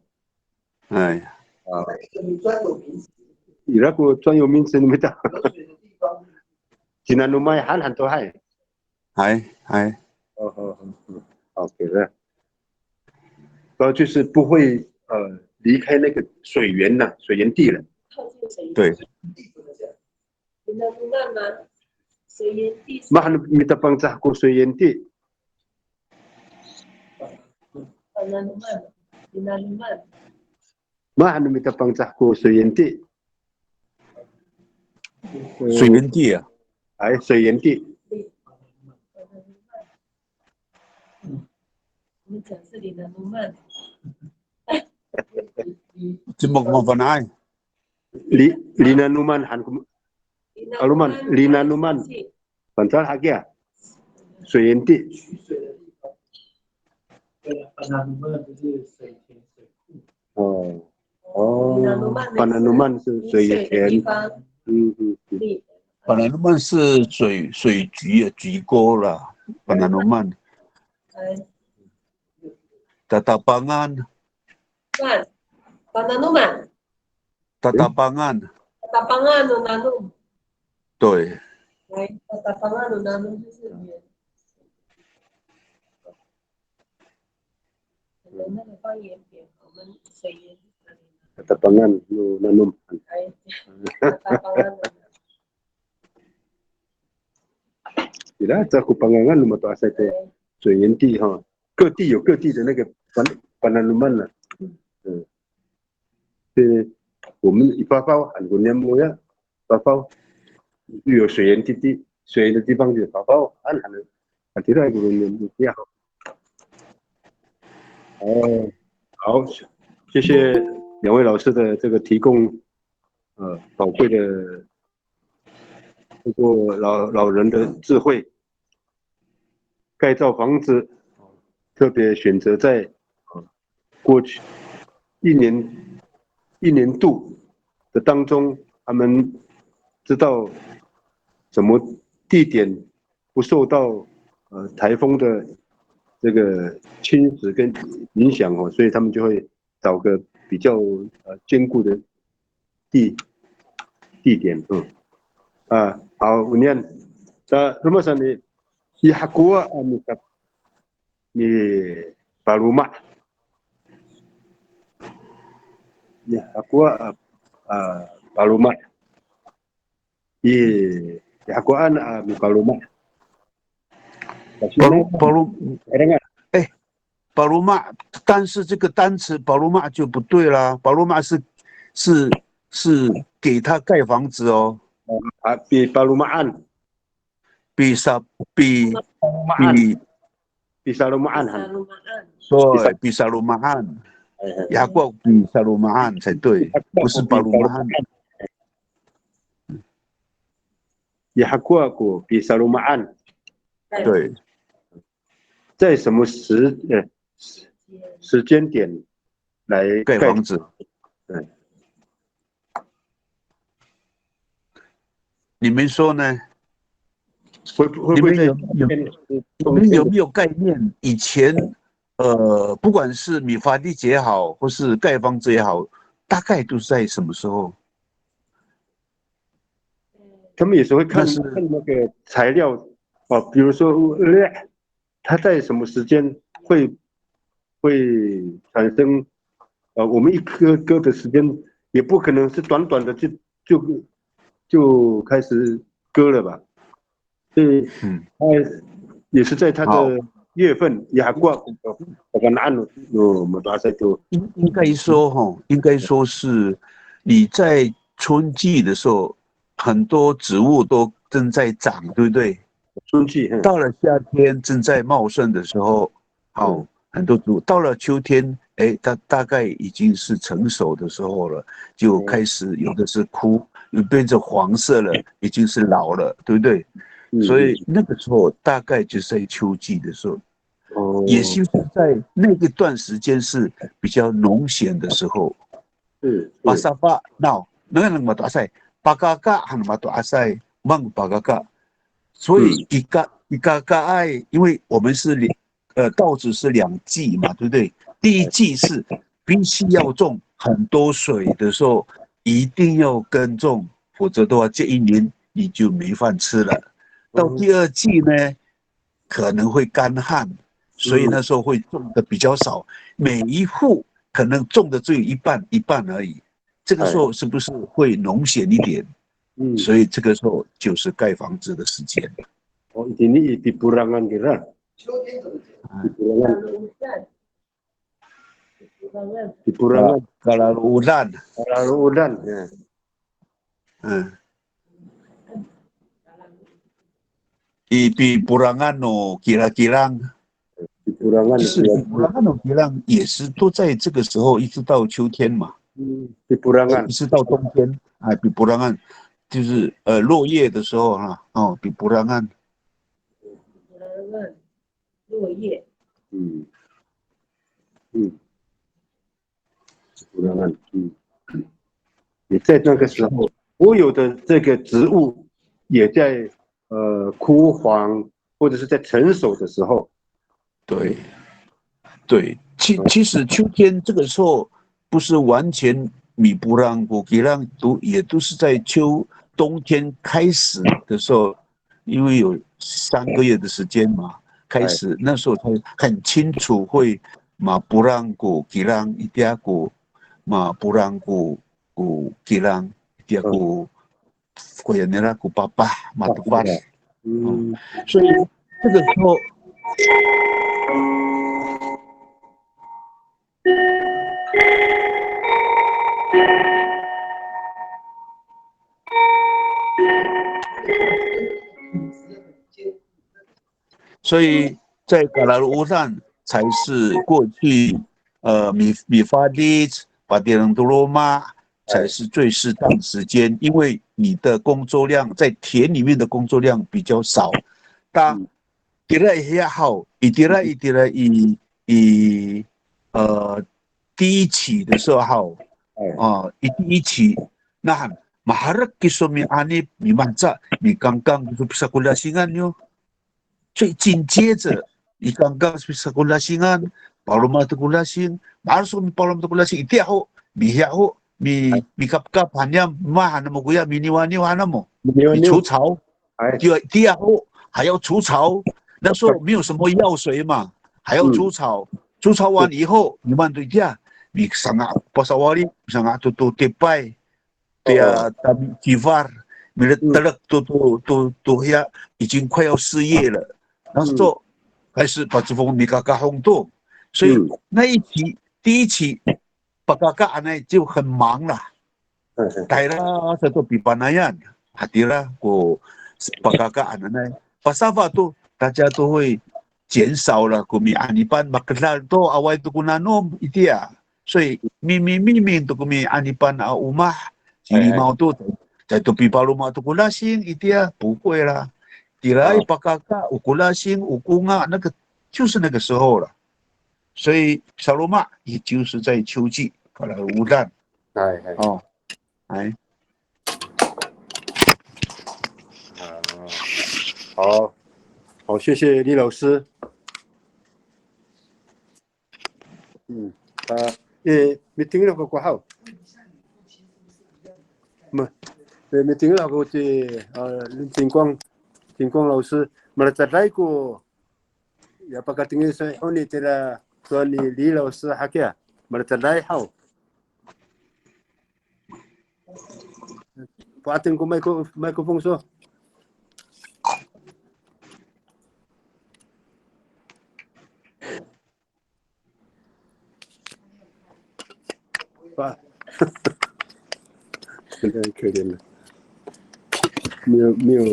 哎，啊，你专有名词， ira ko 专有名词 no mita. 有水的地方， Sinanomay han han to hay. 哎哎，哦哦哦哦，OK了。然后就是不会呃离开那个水源了，水源地了。靠近水源。对，地怎么讲？你能慢慢水源地 Mahaen no mita Pangcah ko 水源地. Pananuman. Pananuman. Mahaen no mita Pangcah ko 水源地. 水源地啊，哎，水源地。 我们讲是 linanuman. cima ko mafana'ay. Li linanuman han ko. Aluman, linanuman. Pantal hakiya. 水源地. 取水的地方。对啊，那你们不是水田水库？哦哦 Pananuman ，pananuman 是水取水的地源。方。嗯嗯嗯。你 Pananuman 是水水渠啊，渠沟啦，pananuman。哎 Tatapangan, man. Pananuman. tatapangan. Tatapangan no nanom. 对，来，tatapangan no nanom 就是圆。可能那个方言点，我们水源是哪里呢？ Tatapangan no nanom. 哎，tatapangan no nanom. Ira, sa ko pangangan no mato'asay to 水源地哈，各地有各地的那个 pan pananuman 了。嗯，所以我们 i fafaw han ko niyam ya, fafaw 有水源地地，水源的地方就 fafaw han han, hatira ko niyam ya. 哦，好，谢谢两位老师的这个提供，呃，宝贵的通过老老人的智慧，盖造房子，特别选择在呃过去一年一年度的当中，他们知道什么地点不受到呃台风的这个侵蚀跟影响哦，所以他们就会找个比较呃坚固的地地点，嗯。啊，好，我念。呃，那么说呢，以后啊，你你 paloma'. Ya, ako a, a, paloma'. I, i hakoan a mipaloma'. Palo, palo, Paloma'. Paloma'，但是这个单词 paloma' 就不对啦。Paloma' 是是是给他盖房子哦。啊，pipaloma'an. Pisa, pi, pi, pisaloma'an han. Pisaloma'an. 对, pisaloma'an. 哎，哎。Yakowa ko pisaloma'an 才对, 不是 paloma'an. Yakowa ko pisaloma'an. 对。在什么时，呃，时，时间点来盖，盖房子？对。你们说呢？会不，会不会在，你们有，有，你们有没有概念？以前，呃，不管是 mifalic 也好，或是盖房子也好，大概都是在什么时候？他们有时候会看，那是，看那个材料，哦，比如说，它在什么时间会，会产生，呃，我们一割割的时间，也不可能是短短的就，就，就开始割了吧？所以，嗯。它也是在它的，好。月份，也还过，应，应该说，吼，应该说是你在春季的时候，很多植物都正在长，对不对？春季，嗯。到了夏天正在茂盛的时候，好，嗯。很多植物到了秋天，哎，它大概已经是成熟的时候了，就开始有的是枯，又变成黄色了，已经是老了，对不对？嗯。所以那个时候大概就是在秋季的时候，哦。也就是在那一段时间是比较农闲的时候。嗯，嗯。Pasafa, naw, nengneng mato'asay, pakaka han mato'asay, mang pakaka. 所以，嗯。Ika, ikakaay, 因为我们是两，呃，稻子是两季嘛，对不对？第一季是必须要种，很多水的时候一定要耕种，否则的话，这一年你就没饭吃了。到第二季呢，可能会干旱，所以那时候会种的比较少，每一户可能种的只有一半，一半而已。这个时候是不是会农闲一点？嗯。所以这个时候就是盖房子的时间。哦，ini i piporangan kira. 哎。Piporangan. Piporangan. Ka-, kalaloodan. Kalaloodan, ya. Hmm. I piporangan no kilakilang. Piporangan, 其实 ya. Piporangan no kilang 也是都在这个时候，一直到秋天嘛。嗯，piporangan. 一直到冬天，哎，piporangan，就是，呃，落叶的时候啊，哦，piporangan。落叶。嗯，嗯。嗯，也在那个时候，所有的这个植物也在，呃，枯黄或者是在成熟的时候。对，对，其，其实秋天这个时候不是完全 miporang ko kilang，都，也都是在秋，冬天开始的时候，因为有三个月的时间嘛，开始，哎。那时候才很清楚会 maporang ko kilang, itiya ko maporang ko, ko kilang, itiya ko, koya nira ko papah, matefad. 嗯。哦，所以这个时候， 所以在 kalaloodan 才是过去，呃，mi-，mifalic, patireng to loma' 才是最适当时间，因为你的工作量，在田里面的工作量比较少。当，嗯。 Tira i hiya haw, itira, itira i, i, 呃，第一期的时候 haw, 哎。 啊，i 第一期, nahan, maherek kiso mianip, mimanca, mikangkang kiso pisakolasingan yo. 所以紧接着, mikangkang pisakolasingan, paloma to kolasing, maherek so mipaloma to kolasing, itiya ho, mihiya ho, mi, mikapkap han niyam, ma han namo koya, miniwaniw han namo, miniwaniw. 除草。 哎。 Tiya, tiya ho, 还要除草。那时候没有什么药水嘛，还要除草。嗯。除草完以后，你们都这样，你上啊，pasawali，上啊，都，都得拜，对啊，哦。他们 kifar，你的，嗯。 都，都，都，都呀，已经快要失业了。那时候开始把珠峰米嘎嘎轰动，所以，嗯。 那一期，第一期，pakaka 呢就很忙了。 嗯，嗯。 Tayra sato pipanayan. Hatira ko pakaka hananay. Pasafa to, 大家都会减少了 ko mi'anipan, makedal to, awaay to ko nanom itiya. 所以 miming, miming to ko mi'anipan a omah, cilimaw to, caay to pipaloma to ko lasing itiya, 不会啦. Tiraay pakaka, o ko lasing, o konga, 那个就是那个时候了。所以 saloma' 也就是在秋季 kala 'odan. 哎，哎。哦，哎。啊，好，好，谢谢李老师。嗯，啊，诶，mitengil kako haw. Ma, e, mitengil kako ci, a, 林金光, 金光老师, malecaday ko Ya pakatengil sa honi tira sowal ni Lilaw sa hakiya. Malecaday haw. Paten ko micro, microphone so. Ba. 现在可怜了，没有没有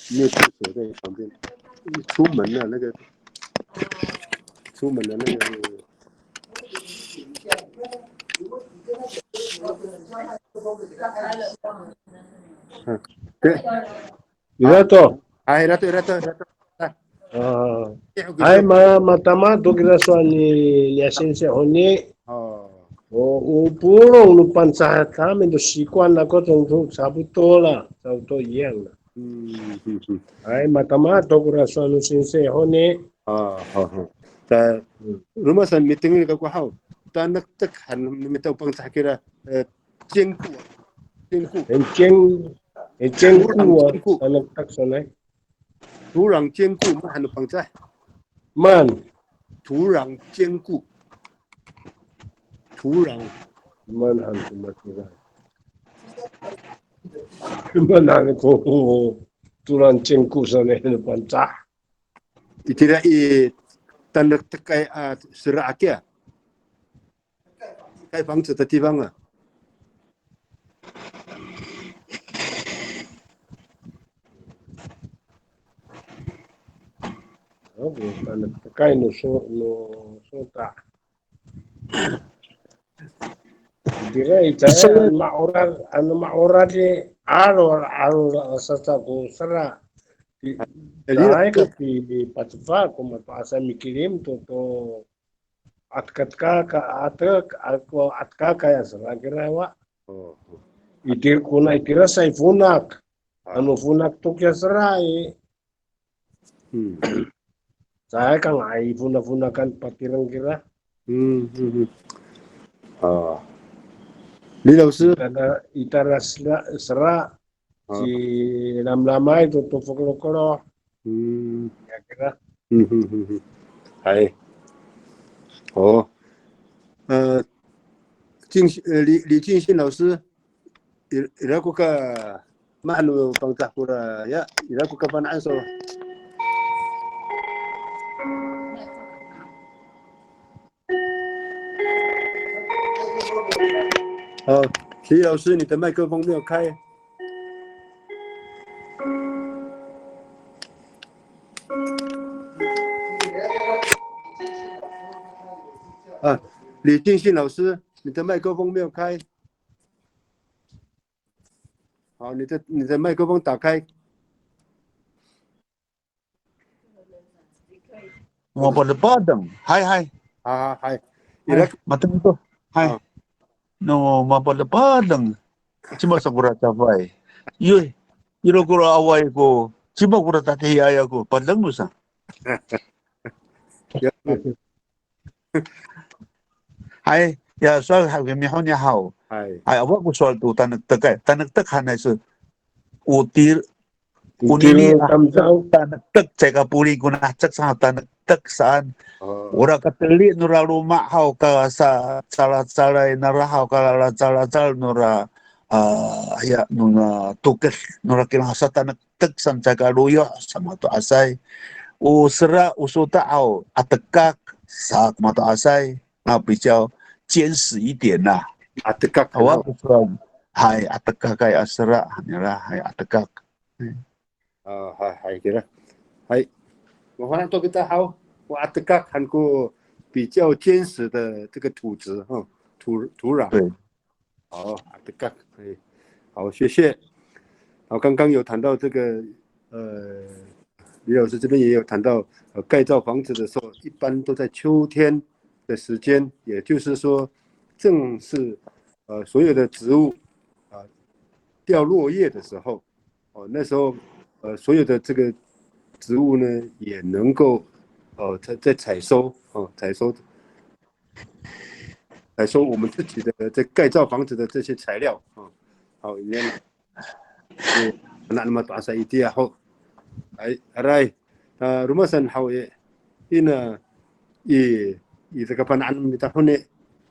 没有助手在旁边，出门了那个，出门了那个。嗯，对。 Ira to. Hay, ira to, ira to, ira to. A. Hay, ma, matama to kira sowal ni, ni singsi honi. O, o polong no Pangcah kami to 习惯 ako to, to 差不多了, 差不多一样了. Hay, matama to kira sowal no singsi honi. A, ha, ha. Ta, roma san mitengil kako haw. Tanektek han no mita o Pangcah kira, e, 坚固, 坚固. 很坚, 很坚固啊, 土壤坚固. Tanektek sanay. 土壤坚固, maan han no Pangcah. Maan. 土壤坚固. 土壤. Maan han no Pangcah. Maan han ko 土壤坚固 sanay no Pangcah. Itira i tanektekay a sera hakiya. 盖房子的地方啊。Tanektekay no so, no sota. Itira i caay, ano ma'orad, ano ma'orad i, 'aro, 'aro sa ko sera. Caay ka pipatefa ko mato'asay mikilim to, to 'atekateka, 'atek, ako 'atekakay a sera kira wa. Itira kona itira sa i fonak. Ano fonak to kiya sera i. Caay ka nga'ay fonafonakan patireng kira. A. Lilaw sa. Itira, itira sera, sera, cilamlamay to, to fokelokeloh. Ya kira. Hay. O. E, 敬, e, 李, 李敬信老师, i, ira ko ka, maan no Pangcah kora, ya, ira ko kafana'an saw. 好，徐老师，你的麦克风没有开。啊，李敬信老师，你的麦克风没有开。好，你的，你的麦克风打开。 Mapadapadang. Hay, hay. A, hay. Hay, ira, matengil to. Hay. A. No, mapadapadang. Cima sa kora cafay. Yo, ira kora awaay ko. Cima kora tatihiay ako. Padang no sa. Ya. Hay, ya, sowal ha, mihoni haw. Hay. Hay, awa ko sowal to tanektekay. Tanektek hanay sa. O tir, o nini a, tanektek, caay ka polin kona hecek sa tanektek saan. O. Ora kateli nora loma' haw ka sa, calacalay nara haw ka lacalacal nora, a, ya, nora toked nora kilang sa tanektek saan caay ka loyoh sa mato'asay. O sera, o sota haw, 'atekak sa mato'asay. 那比较坚实一点呐。'Atekak. Awa ko sowal. Hay, 'atekakay a sera, nira, hay, 'atekak. 啊，还还给了，还，我反正都给他好，我阿德卡看过比较坚实的这个土质哈，土土壤。对，好，阿德卡，哎，好，谢谢。好，刚刚有谈到这个，呃，李老师这边也有谈到，呃，盖造房子的时候，一般都在秋天的时间，也就是说，正是呃所有的植物啊、掉落叶的时候。哦，那时候呃所有的这个植物呢也能够呃在在采收哦，采收采收我们自己的在盖造房子的这些材料啊。好，以上。那那么多谢，一定要好。哎，来，啊，rumah san 好耶，ina i i 这个 pana'an mita honi，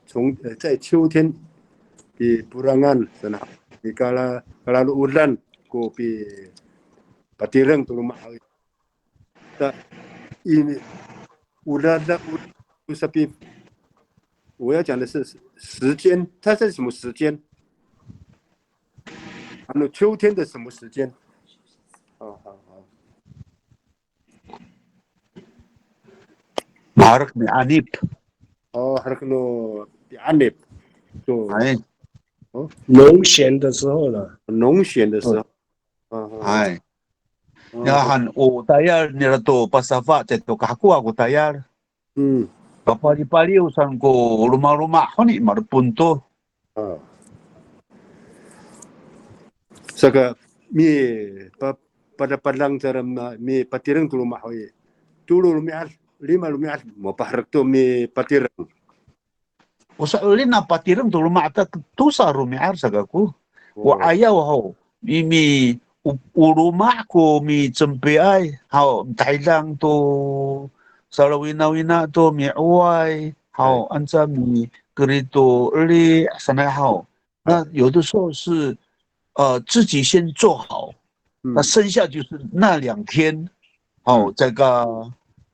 从呃在秋天 i porangan sana i kala kala luodan ko pi patireng to loma' haw. Ta ini udah da usapi，我要讲的是时间，它是什么时间？啊，那秋天的什么时间？哦，好好。 Maherek mianip. 哦，还有那个 mianip，就 Hay. 农闲的时候了。农闲的时候。嗯，嗯 Hay. Ya han o tayal nira to pasafa caay to kahakowa ko tayal. 嗯， Kapalipaliw san ko romaroma honi malepon to. A. Saka mi pa padapadang cara ma- mipatireng to loma' haw i. Tolo romi'ad, lima romi'ad, mapaherek to mipatireng. O sa'elin a patireng to loma' ta tosa romi'ad saka ko. O 'ayaw haw, mi, mi, o, o loma' ko micempiay haw, tahidang to, salawinawina to, mi'oway haw, anca mikerid to eli' sanay haw. 那有的时候是，呃，自己先做好，那剩下就是那两天，哦，这个，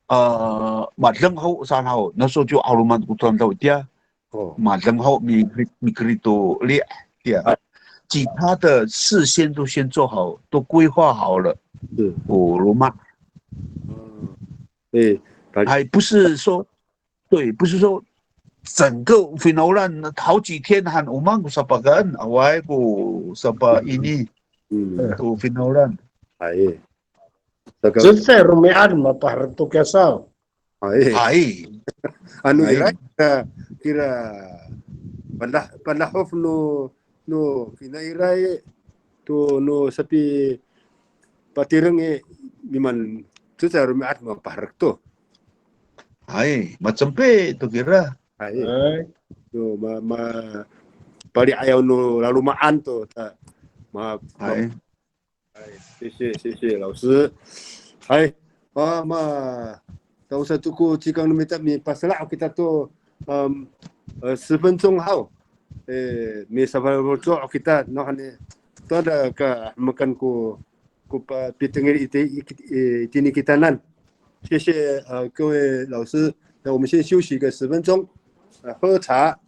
呃，madeng ho saan haw, 那时候就 'aloman ko tamdaw itiya. 哦， Madeng ho mi, mikerid to eli' tiya. 其他的事先都先做好，都规划好了。是，哦，loma'. 嗯，对，还不是说，对，不是说整个 finawlan 好几天 han o maan ko sapakaen, awaay ko sapa ini 嗯， ko finawlan. 哎，这个， Cecay romi'ad mapaherek to kiya saw. 哎， Hay. Ano Ay. Ira kira, kira padah padahof no no finairay to no sapipatireng i, miman cecay romi'ad mapaherek to. Hay, macempe to kira. Hay. Ay. To ma ma pali'ayaw no laloma'an to ta ma Hay. 哎，谢谢谢谢老师。哎，啊，ma, tangsa to ko cikang no mita, mipasela' kita to, um, 呃，十分钟 haw. E, misafaloco' kita, no, hani, to ada ka mekan ko, ko pa, pitengil iti, iti, itini kitanan. 谢谢，呃，各位老师。那我们先休息个十分钟，呃，喝茶。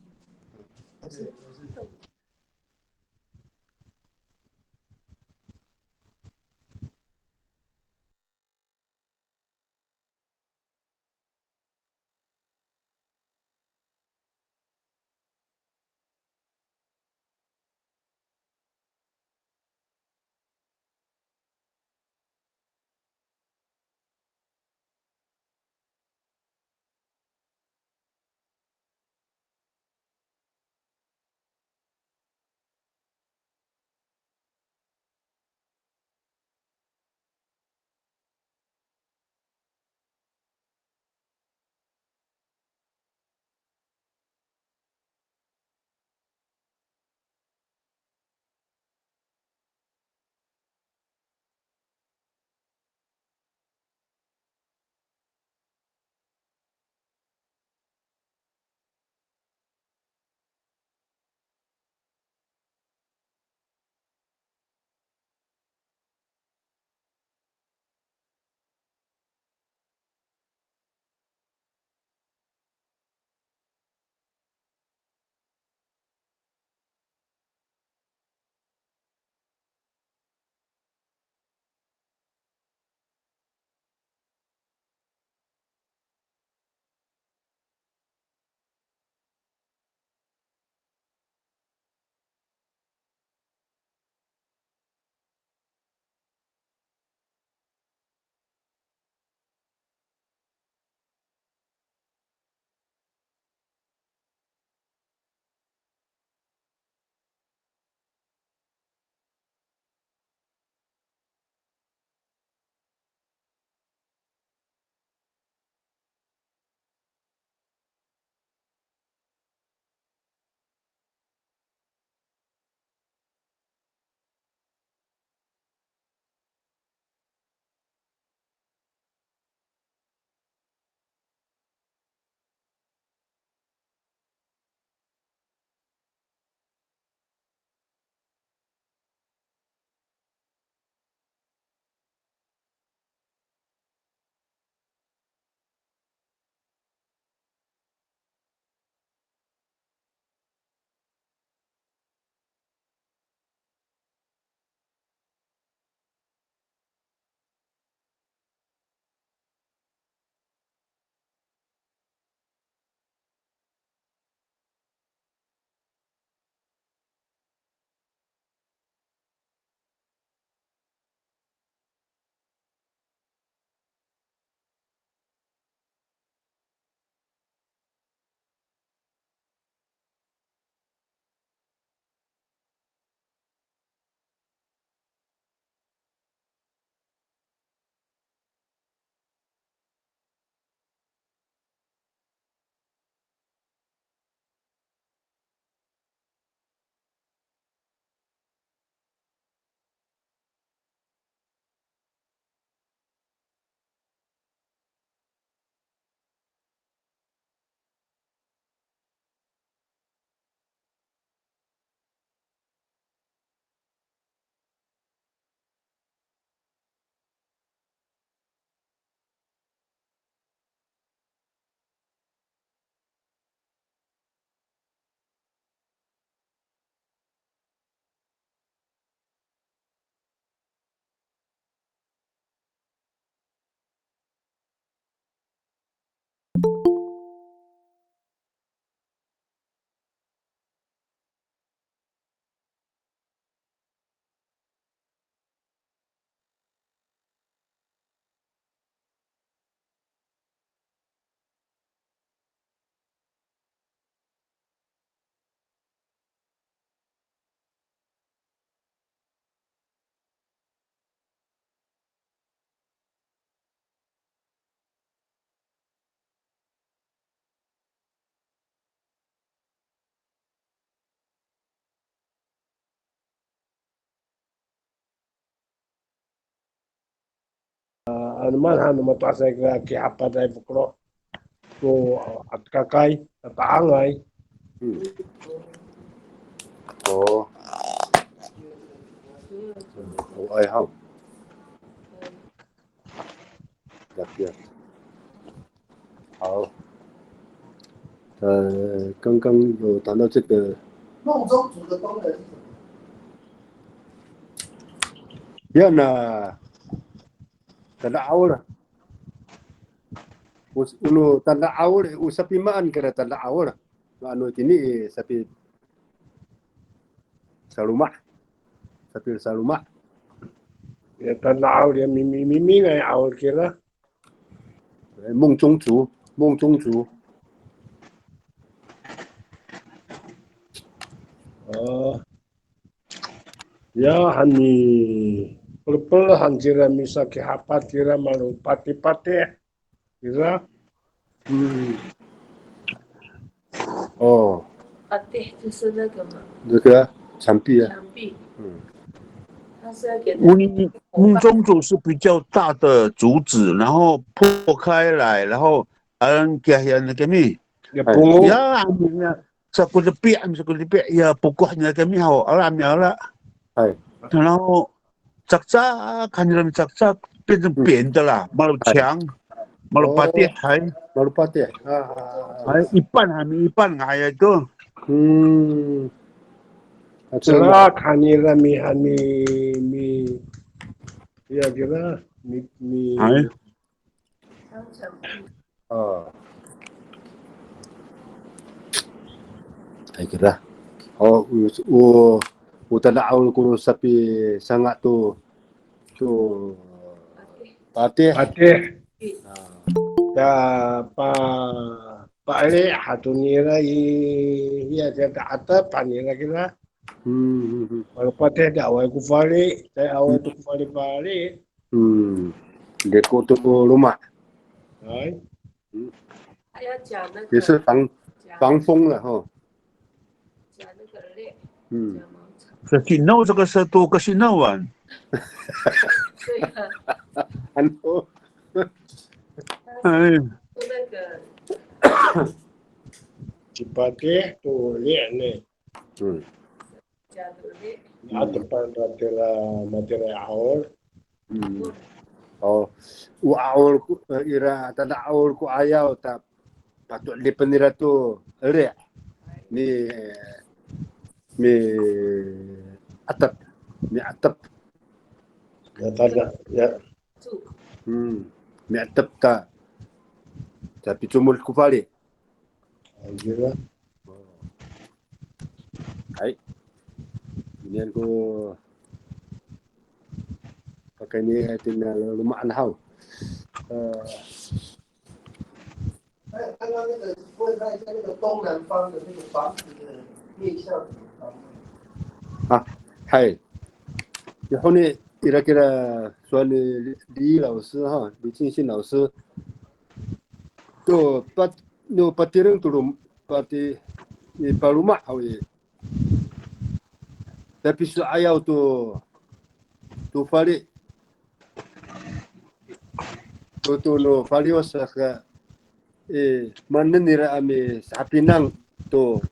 ano maan han no mato'asay kira kihapaday fokeloh. Ko atekakay, tata'angay. Hmm. O. O, ay, haw. 好。呃，刚刚有谈到这个孟宗竹的功能是什么？Yan a, tada'aw la. O, o no tada'aw, o sapimaan kira tada'aw la. Ano itini i sapi saloma'. Sapi saloma'. Ya, tada'aw ya mimi, mimingay 'aol kira. 孟宗竹，孟宗竹。O. Ya, hani, pelepel han kira misakihapat kira malopatipati. Kira. Hmm. O. Patih 就是那个嘛。那个墙壁啊。墙壁。嗯。它是要给它 Uni, 孟宗竹是比较大的竹子，然后破开来，然后 alang kiya hiyan kami. Ya, pungo. Ya, ami ya. Sakodepi, ami sakodepi, ya, pokoh nira kami haw, ala, ami ala. Hay. 然后 cakcak, kanira cakcak, 变成扁的啦, malocang, malopatih, hay. Malopatih. A, a, a. Hay, ipan, ami ipan nga'ay to. Hmm. Caka kanira mi, hani, mi, ya, kira, mi, mi. Hay. A. Ay, kira. O, o, o tada'aw ko sapisanga' to, to patih. Patih. A. Ta pa, pa'eli' hato nira i, ya, ta 'atep han nira kira. Hmm, hmm, hmm. Malopatih ta awaay ko fali, ta awaay to ko fali, fali. Hmm. Deko to ko loma'. Hay. Hmm. 还要讲那个，也是防，讲，防风了哈。讲那个 eli'，嗯。讲芒草。Kasinaw saka sato kasinawan. 对啊。Ano. Ay. 那个。Cipatih to eli' ne. Hmm. Atepan matira, matira 'aol. Hmm. O, o 'aol ko, e, ira, tada'aw ko 'ayaw ta pato'edipen nira to eli'. Mi, mi'atep, mi'atep. Ya, tada, ya. Hmm, mi'atep ta, ta picomod ko fali. Hay. Inian ko pakayni tina loma'an haw. E. 那刚刚那个问他一下那个东南方的那个房子的面向怎么看？A, hay. 然后呢，ira kira 说呢，李，李老师哈，李进信老师， to pat, no patireng to lom-, pati, i paloma' haw i. Tapiso'ayaw to, to fali. To, to no faliwas saka, e, maanen nira a misahapinang to,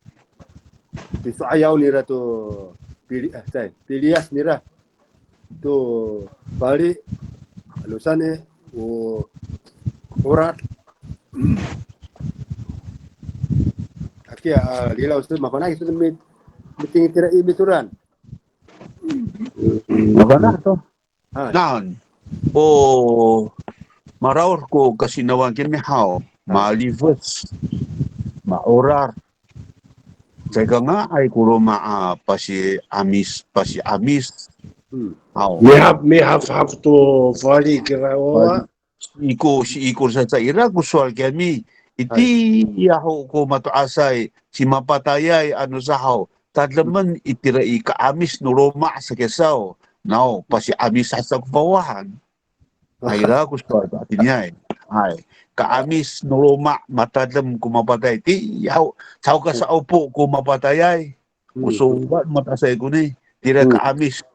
piso'ayaw nira to pili, e, caay, piliyas nira to fali, ano saan, o, 'orad. Akiya, a, lilaw sa, mafana' sa mi, miting tira i mitoran. Mafana' to. Ha. Naan. O, maraod ko kasinawan kini haw, malifes, ma'orad. Caay ka nga'ay ko loma' a pasi'amis, pasi'amis. Hmm. Haw. Mihaf, mihafhaf to fali kira wawa. Siikor, siikor sa sa ira ko sowal kiyami. Itiya ho ko mato'asay, cimapatayay ano sa haw. Tademen itira i ka'amis no loma' sa kiya saw. Naw, pasi'amis sa sa ko fawahan. Hay, ira ko sowal to hatiniay. Hay. Ka'amis no loma' matadem ko mapatay. Itiya ho, caho ka sa'opo ko mapatayay. Ko sowal mato'asay koni. Tira ka'amis.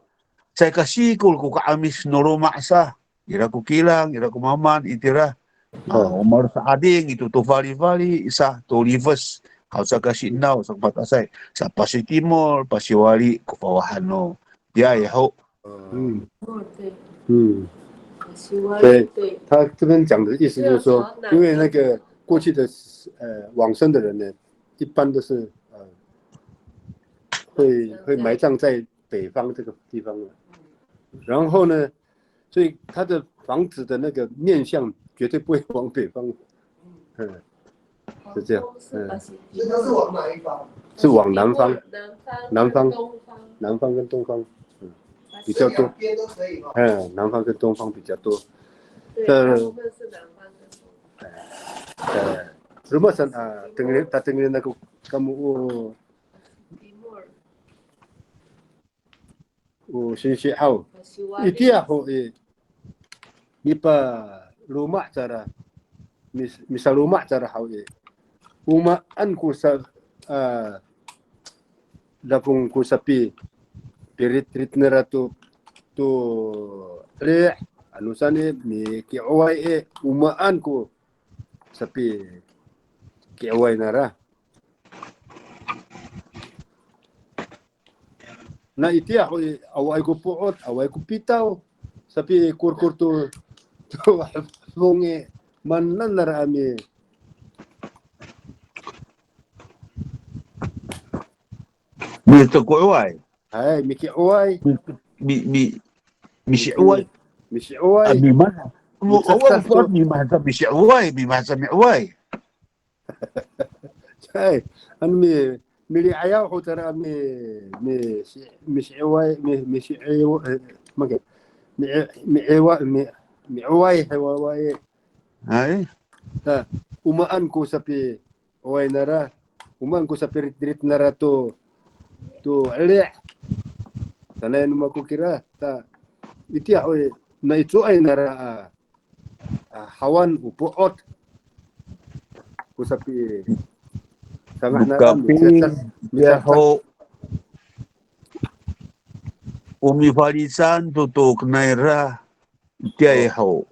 Caay ka siikor ko ka'amis no loma' sa. ira ko kilang, ira ko mamaan itira. A, o maro' sa'ading ito to falifali, isa to lifes, haw sa kasi'enaw, sa ko pato'asay, sa pasitimol, pasiwali ko fawahan no, tiya ho. 嗯，嗯，对，他这边讲的意思就是说，因为那个过去的呃往生的人呢，一般都是呃会会埋葬在北方这个地方的，然后呢，所以他的房子的那个面向绝对不会往北方，嗯，是这样，嗯，所以他是往哪一方？是往南方，南方，南方东方，南方跟东方，嗯，比较多，边都可以吗？嗯，南方跟东方比较多。对，呃大部分是南方跟东方。呃，如果是啊，等于他等于那个，那么我我学习好，一定要好诶，你把罗马在了，你你说罗马在了好诶，我们按过是啊。 Dafong ko sapi, piritrit nira to, to eli', ano saan i, miki'oway i, o maan ko sapi ki'oway nira. Na itiya ho i, awaay ko po'ot, awaay ko pitaw, sapi korkor to, to hafong i, maan nira a mi Mitoko'oway. Hay, miki'oway. Mi, mi, misi'oway. Misi'oway. A, mimaan. Mo, awa ko mimaan sa misi'oway, mimaan sa mi'oway. Hay, ano mi, mili'ayaw ho tara mi, mi, si, misi'oway, mi, misi'oway, eh, maka, mi, mi'ewa, mi, mi'oway, hay, waway. Hay. Ta, o maan ko sapi, oway nara, o maan ko sapiritrit nara to, to eli'. Sanay no mako kira, ta, itiya, oy, na icowaay nara, a, a, hawan o po'ot. Ko sapi, sangah nara, Lokapin, ya ho. O mifalican to to kenay ra, itiya ho.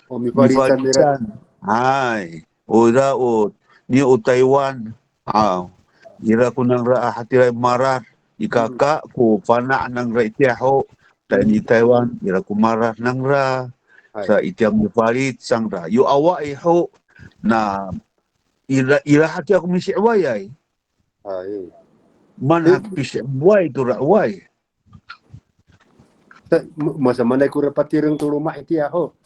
O mifalican nira. Hay. O ira o, ni o Taywan. A, ira ko nangra a hatiraay marad. Ikaka ko fana' nangra itiya ho. Tayni Taywan, ira ko marad nangra. Sa itiya mifalic cangra. Yo awaay ho. Na ira, ira hatiya ko misi'owayay. Maan ha pisi'oway to ra 'oway. Masamaanay ko ra patireng to loma' itiya ho.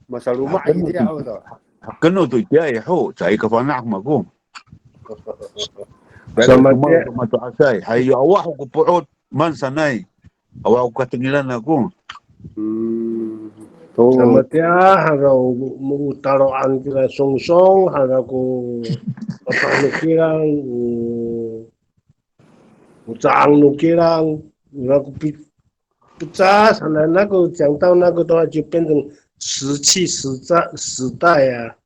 Masaloma' itiya ho to. Hakeno to itiya ho, caay ka fana' ko mako. Samatiya. Mato'asay, hay yo awa ho ko po'ot, maan sanay. Awa ko katengilan ako. Samatiya, haraw mo, mo talo'an kira songsong, haraw ko papah no kilang, o, o ca'ang no kilang, ira ko pi, pecah, sanay nako, 讲到那个的话，就变成石器时代，时代啊。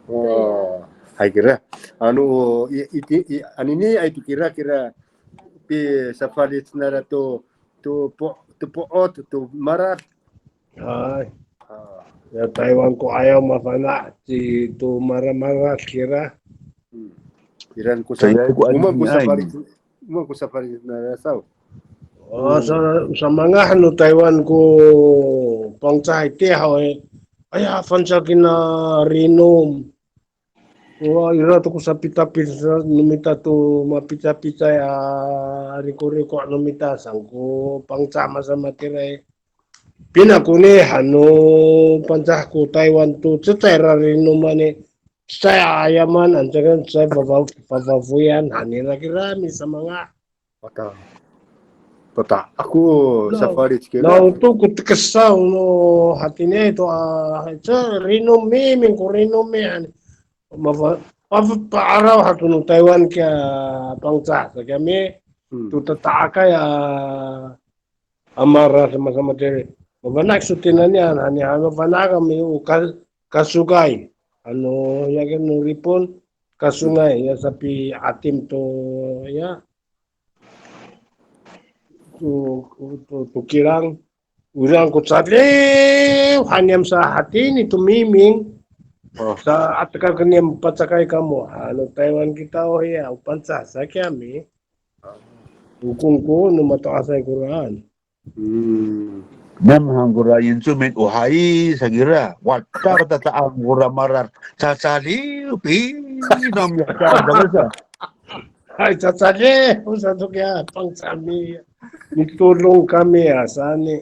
O, hay kira. Ano, i, i, i, aniniay to kira, kira pisafalic nara to, to po, to po'ot, to marad. Hay. Ya Taywan ko 'ayaw mafana' ci to maramarad kira. Kiran ko sa, o maan ko safalic, o maan ko safalic nara saw. O, sa, samangah no Taywan ko Pangcah itiya haw i, aya, fangcal kina rinom. Wa, ira to ko sapitapit no mita to mapicapicay a rikoriko' no mita saan ko Pangcah masamatira i. Pina koni han no Pangcah ko Taywan to cecay ra rinoman i, cecay a 'ayaman, ancakan cecay fafa, fafafoyan, han nira kira misamangah. Pata, pata, ako safalic kira. Naw to ko tekesaw no hatiniay to a, ca rinom mi, mingko rinom mi, han. Mafa, mafa, pa'araw hato no Taywan kiya Pangcah, sa kiyami, to tata'akay a, a marad samasamatira i. Mafana' kiso tinanian, han i, han mafana' kami o ka, kasokay. Ano, ya kira no Ripon, kasokay, ya sapi'atim to, ya. to, to, to kilang. Oraan ko cadiw han niyam sa hatini to miming. O. Sa atekal ko niyam pacakay kamo. Ano Taywan kita o hiya, o Pangcah sa kiyami. O kongko no mato'asay koraan. Niyam han kora Yincumin o hay sa kira. Wata katata'ang kora marar. Cacaliw, pinam ya sa, sa. Hay, cacaliw, o sato kiya, Pangcah mi, mitolong kami ya, saan i.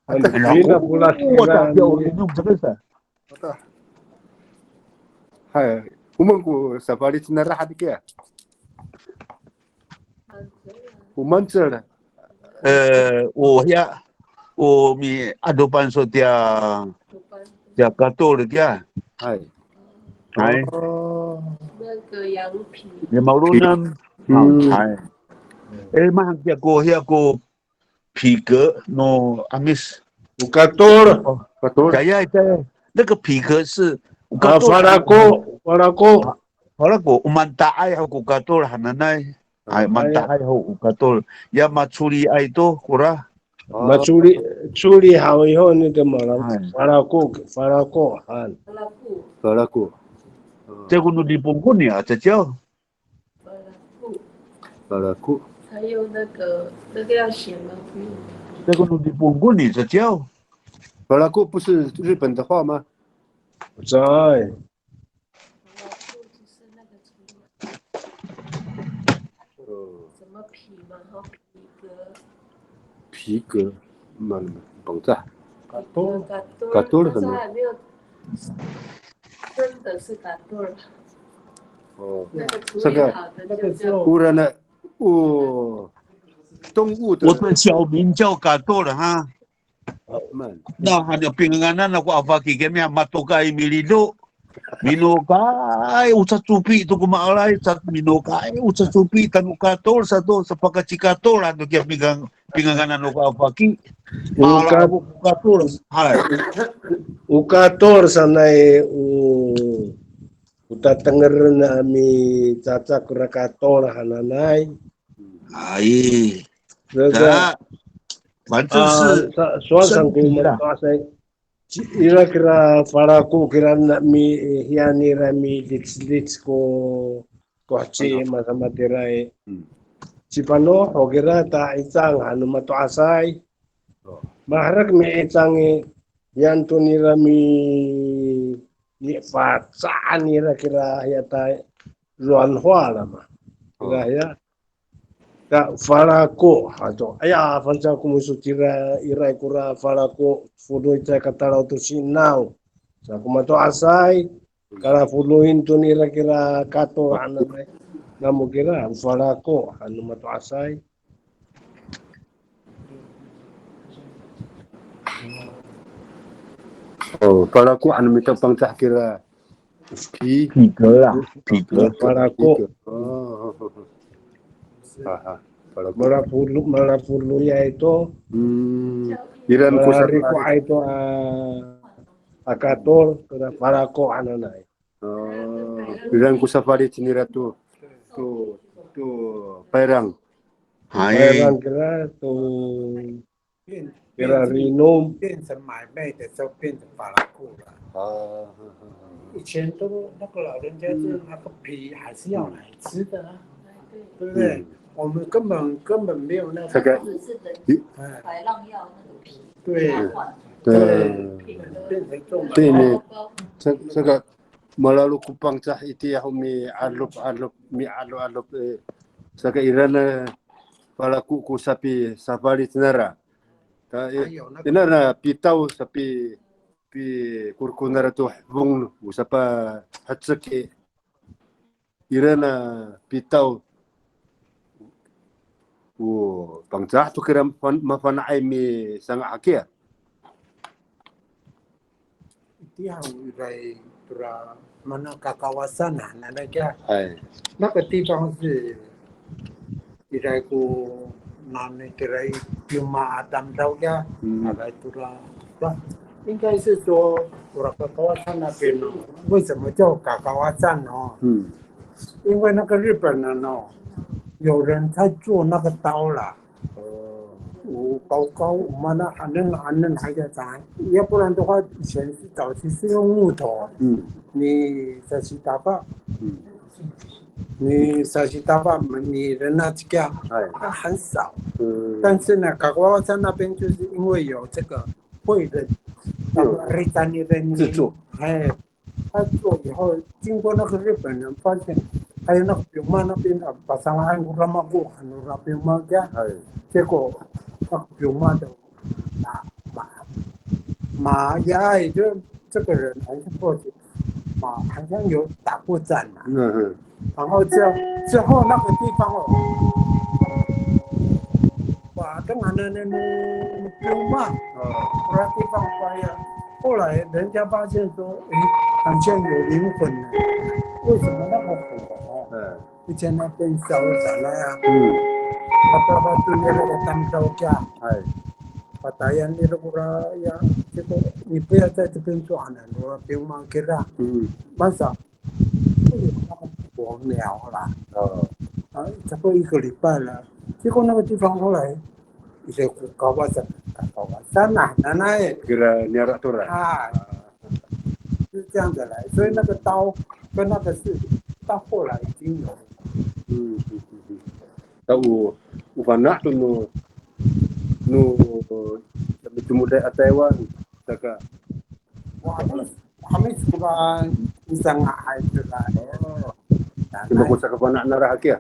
Ano, pina polas kira. Hay, o maan ko safalic nara hatini kiya. O Mangcel. E, o hiya, o mi'adopan so tiya, tiya katol kiya. Hay. Hay. O. Mimaolonan. Hay. E, mahaen kiya ko, hiya ko 皮革 no 'Amis. O katol. O, katol. Caay, caay. 那个皮革是, o katol. Falako, falako. Falako, o manta'ay ho ko katol hananay. Hay, manta'ay ho ko katol. Ya macoliay to, kora. Macoli, coli haw i ho ni to mala. Hay. Falako, falako han. Falako. Caay ko no Lipong koni a caciyaw. Falako. Falako. 还有那个，那个要写吗？不用。Caay ko no Lipong koni caciyaw. Falako 不是日本的话吗？在。Falako 就是那个什么皮嘛，哈，皮革。皮革，慢慢，等着。Katol。Katol 什么？可是还没有 真的是 katol。哦，那个处理好的就叫，那个时候，不然呢，哦，动物的。我的小名叫 katol 哈。那还有 pinganganan ako a faki kami, matokay milido. Minokay o cacopi to ko ma'alay, ca-, minokay o cacopi, tano katol sato, sapakacikatol han to kiya pingang-, pinganganan ako a faki. Ma'ala ako ko katol. Hay. O katol sanay, o, o tatengeren a micacak kora katol hananay. Hay. Sa, sa, sowal sa ko mato'asay. Ci-, ira kira Falako kira na mi, hiya nira miliclic ko, ko heci masamatira i. Ci Panoh ho kira ta 'icang han no mato'asay. Maherek mi'icang i, yan to nira mi, nifaca'an nira kira hiya ta 软化了嘛. Kira hiya. Ka Falako hato. Aya, fangcal ko miso cira, ira kora Falako, fodoy caay ka talaw to sinaw. Sa ko mato'asay, kalafodoyen to nira kira katol hananay. Namo kira, Falako han no mato'asay. O, Falako han no mita Pangcah kira. Pi-, 皮革啦，皮革。Falako. 皮革。O, o, o, o. Ha, ha. Falako. Malafolo, malafoloyay to. Hm. Iraan ko sa-, malafoloyay to, a, a katol, kira Falako hananay. O, iraan ko safalic nira to, to, to Payrang. Hay. Payrang kira to 变，kira rinom. 变成买卖的时候变成 Falako 了。哦，嗯，嗯，嗯。以前都那个老人家就那个皮还是要来吃的啊，对不对？嗯。我们根本，根本没有那个，这个，哎。白浪要那个皮，对。对。变成这种，对呢，这，这个 Malalok ko Pangcah itiya ho mi'adop'adop, mi'adop'adop, e, saka iraan, e, Falako ko sapi, safalic nara. Ta, e, ina na pitaw sapi, pikorkor nara to hepong no, o sapahecek i, iraan a pitaw, o Pangcah to kira mafan-, mafana'ay misanga' hakiya. Itiya ho iray tora mana kakawasan a, nanay kiya. Hay. 那个地方是 iray ko nani kiray yoma a tamdaw kiya, hmm, iray tora, 应该是说 tora kakawasan 那边哦，为什么叫 kakawasan 哦？嗯。因为那个日本人哦，有人在做那个刀啦。哦，有高高，有嘛那还能还能还在长，要不然的话，以前是早期是用木头，嗯，你 sasitafa，嗯，你 sasitafa，你的那几个，哎，它很少。嗯，但是呢，Kakawasan 那边就是因为有这个会人，有 Ritani 人制作，哎，他做以后，经过那个日本人发现，还有那个 Piuma 那边的 Pasangan Kuramaku，很多 Piuma 家，哎，结果那个 Piuma 的马马马呀，也就这个人还是过去马，好像有打过战啊。嗯嗯，然后这之后那个地方哦，哇，都拿那那那那 Piuma，哦，那地方发现，后来人家发现说，诶，好像有灵魂呢，为什么那么火哦？嗯，以前那边烧山那样，嗯，他爸爸对那个当高架，哎，把大雁那个过来呀，结果你不要在这边做好了，我不用忙给他，嗯，马上。会有那个火苗啦。哦，啊，差不多一个礼拜了。结果那个地方后来，一些高高山，高高山呐，奶奶，给了尼亚多了啊，是这样子来。所以那个刀跟那个是到后来已经有。嗯嗯嗯嗯。那我我反正都 no no 咱们中国在台湾这个，哇， Kami sikoba misanga' hay to la. Sino ko sakafana' nara hakiya?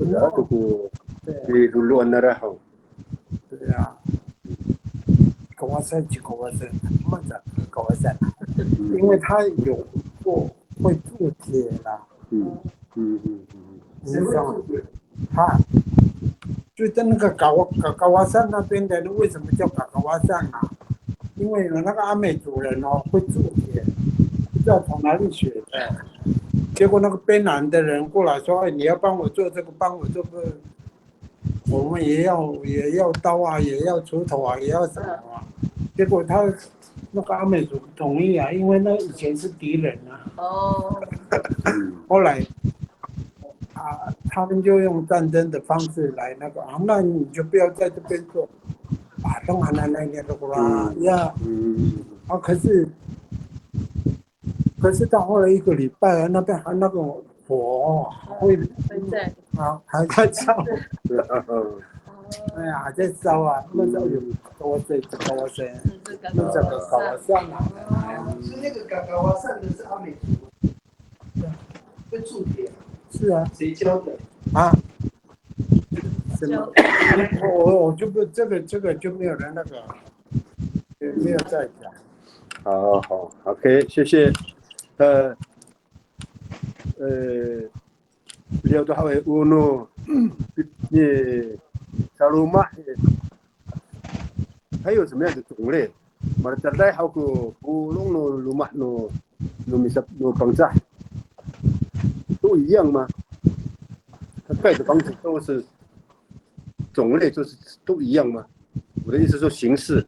Ya, to ko, 对， i loloan nara ho. 对啊，Kawasan, ci Kawasan, 慢慢讲 Kawasan，因为他有做，会做铁啦。嗯嗯嗯嗯。你知道吗？他就在那个 Kawa- Ka- Kawasan 那边的，为什么叫 Ka- Kawasan 啊？因为有那个阿美族人哦，会做铁，不知道从哪里学的。结果那个卑南的人过来说：“哎，你要帮我做这个，帮我做这个，我们也要也要刀啊，也要锄头啊，也要什么啊。”结果他那个阿美族不同意啊，因为那以前是敌人啊。哦。后来啊，他们就用战争的方式来那个啊，那你就不要在这边做啊，当然了，那个啦，嗯，呀，嗯，啊，可是可是到后来一个礼拜啊，那边还那个火哦，还会还在啊，还在烧，对，哎呀，还在烧啊，那时候有多少，多少，嗯，这个那这个高山啊，是那个高高山的是阿美族吗？ 会铸铁啊？是啊。谁教的？啊？什么？我我我就不这个这个就没有人那个，没有再讲。好好，OK，谢谢。呃呃， Liyaw to haw i, o no, ni, saloma' i, 还有什么样的种类？Malecaday haw ko polong no loma' no, no misa, no Pangcah, 都一样吗？他盖的房子都是种类，就是都一样吗？我的意思说形式。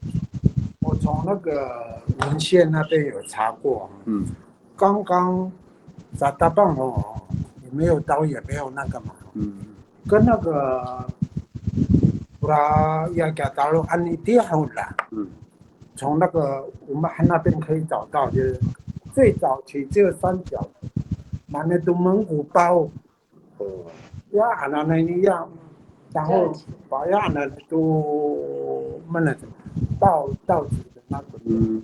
我从那个文献那边有查过，嗯，刚刚 Satapang 哦，也没有刀，也没有那个嘛。嗯。跟那个 Pura ya Katalo ani 地好啦。嗯。从那个我们那边可以找到，就是最早期只有三角，拿那种蒙古包，哦，ya 拿那一样，然后把 ya 那都 mana 稻稻子的那个。嗯。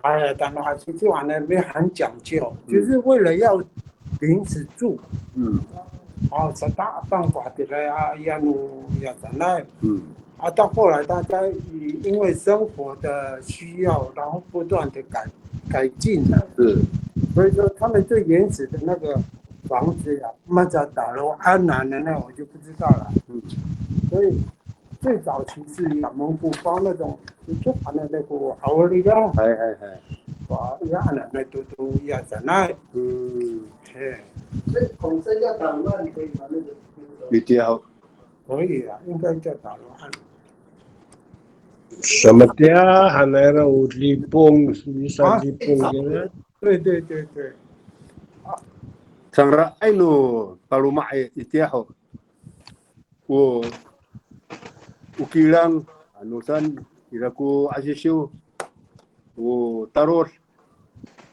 哎，当然还是就 ya 那边很讲究，就是为了要临时住。嗯。哦，Satapang 过来啊，ya no ya 在那。嗯。啊，到后来大家因为生活的需要，然后不断的改改进了。是。所以说他们最原始的那个房子呀，Maca Talo 安南的那我就不知道了。嗯。所以最早期是蒙古包那种，就把那那个 hawli 啊，哎哎哎，把 ya 安南那都都 ya 在那。嗯。哎。所以统称叫 Talo 安可以吗？那个 Mitiya 可以啊，应该叫 Talo 安。Samatiya hanay ira o Dipong, misa Dipong kira. 对对对对。Cangra'ay no paloma' i, itiya ho. ko, o kilang, ano san, ira ko asisiw, o tarod,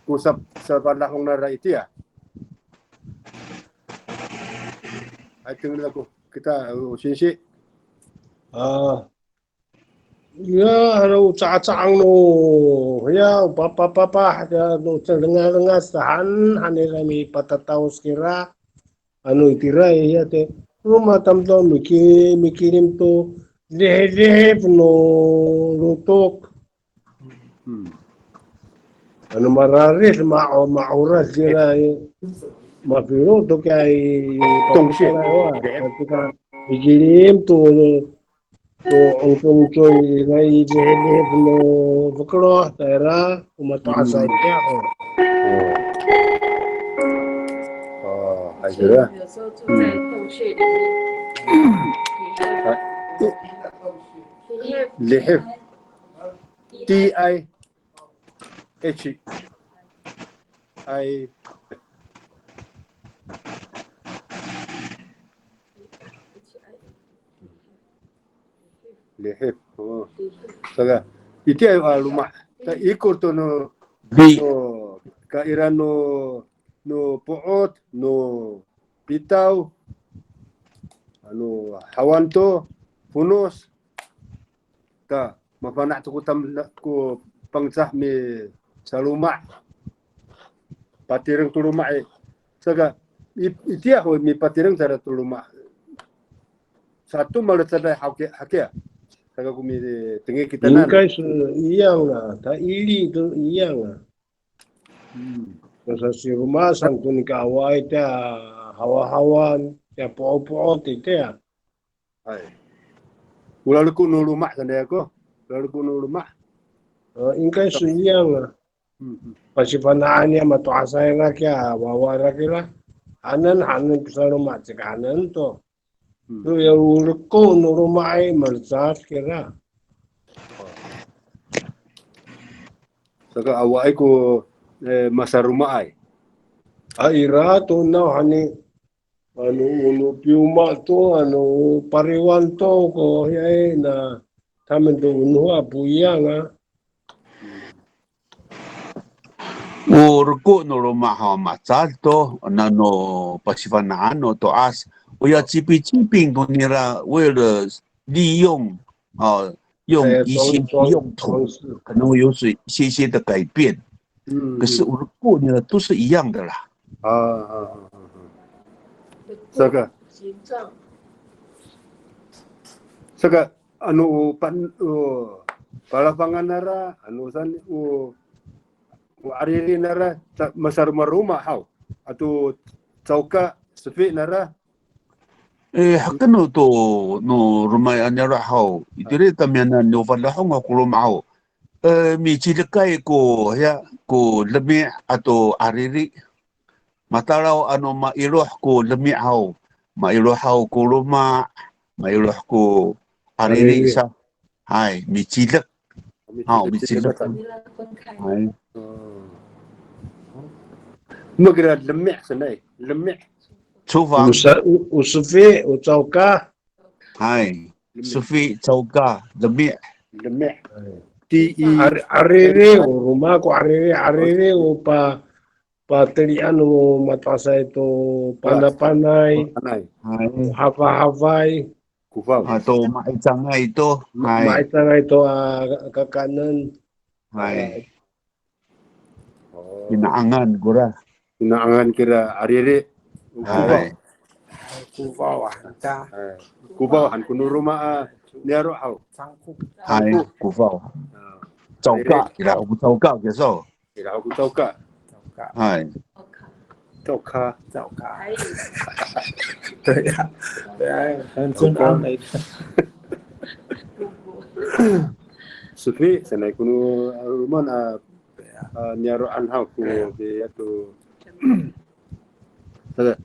ko sap-, sapalahong nara itiya. Ay, tengil ako, kita, o singsi. A, ya, ano, cacacang no, ya, papapapa, ya, no, calengalengas, tahan, han nira mipatataos kira. Ano itira ya te, roma tamdaw miki-, mikilim to lihiflihif no lotok. Hmm. Ano mararid, ma-, ma'orad kira, mafilo to kiya i, tongsi. Mikilim to, to ongtong to i, ira i lihiflihif no fokeloh, tayra, o mato'asay kiya, o. O. O, hay kira. 有时候住在洞穴里面，你会，你会， Lihif. T I H I. Lihif. O. Saka, itiya, a, loma'. Ta ikor to no, no, kaira no, no po'ot, no pitaw, ano hawan to, fonos, ta, mafana' to ko tam-, ko Pangcah misaloma'. Patireng to loma' i. Saka, i-, itiya ho mipatireng tayra to loma'. Sato malecaday hakiya, hakiya. Saka ko mitengil kitanan. 应该是一样啊，它一律都一样啊。 Hmm. Masasiroma saan ko nika awaay tiya hawahawan, tiya po'opo'ot itiya. Hay. O laleko no loma' sanay ako. O laleko no loma'. 呃，应该是一样啊。Hmm, hmm. Pasifana'an niya mato'asay ira kiya, wawa ira kira. Hanen, hanen ko saloma' cika hanen to. Hmm. To ya o leko no loma'ay malecad kira. Saka awaay ko, e, masaroma'ay. A, ira to nawhani, ano, o no piyoma to, ano, o Pariwan to, ko hiyaay na, 他们的文化不一样啊。 O leko no loma' haw malecad to, nano pasifana'an no to'as. Oya cipiciping to nira 为了利用，哦，用一些用途，可能会有所一些些的改变。嗯，可是 o leko 呢，都是一样的啦。啊，啊，啊，啊，啊。这个，这个，ano, o pan, o palafangan nara, ano san, o, o ariri nara, ta-, masaromaroma haw. Ato cawka, sefi nara. E, hakeno to, no romaay a niyaro' haw. Itira i tamiyanan no falahong ako loma' haw. E, micidekay ko, ya, ko lemi' ato ariri. Matalaw ano mailoh ko lemi' haw. Mailoh haw ko loma', mailoh ko ariri sa. Hay, micidek. Haw, micidek. Hay. Mekira lemi' sanay, lemi'. 厨房。O sa-, o, o sefi, o cawka. Hay. Sefi, cawka, lemi'. Lemi'. Hay. Ti i. Ar-, ariri, o roma ko ariri, ariri, o pa-, patelian no mato'asay to panapanay. Panay. Hay. Hafahafay. Kofaw. Ato ma'icangay to. Hay. Ma'icangay to, a, kakaenen. Hay. O. Pina'angan kora. Pina'angan kira ariri. Hay. Kofaw. Kofaw han ta. Hay. Kofaw han ko no roma a niyaro' haw. Hay, kofaw. A. Cawka, kira ko cawka, kiso. Ira ko cawka. Cawka. Hay. Cawka. Cawka. 对呀，对呀，很尊安的。Sefi, sanay ko no, a, roman, a, a, niyaro'an haw ko, de, ato. Tada,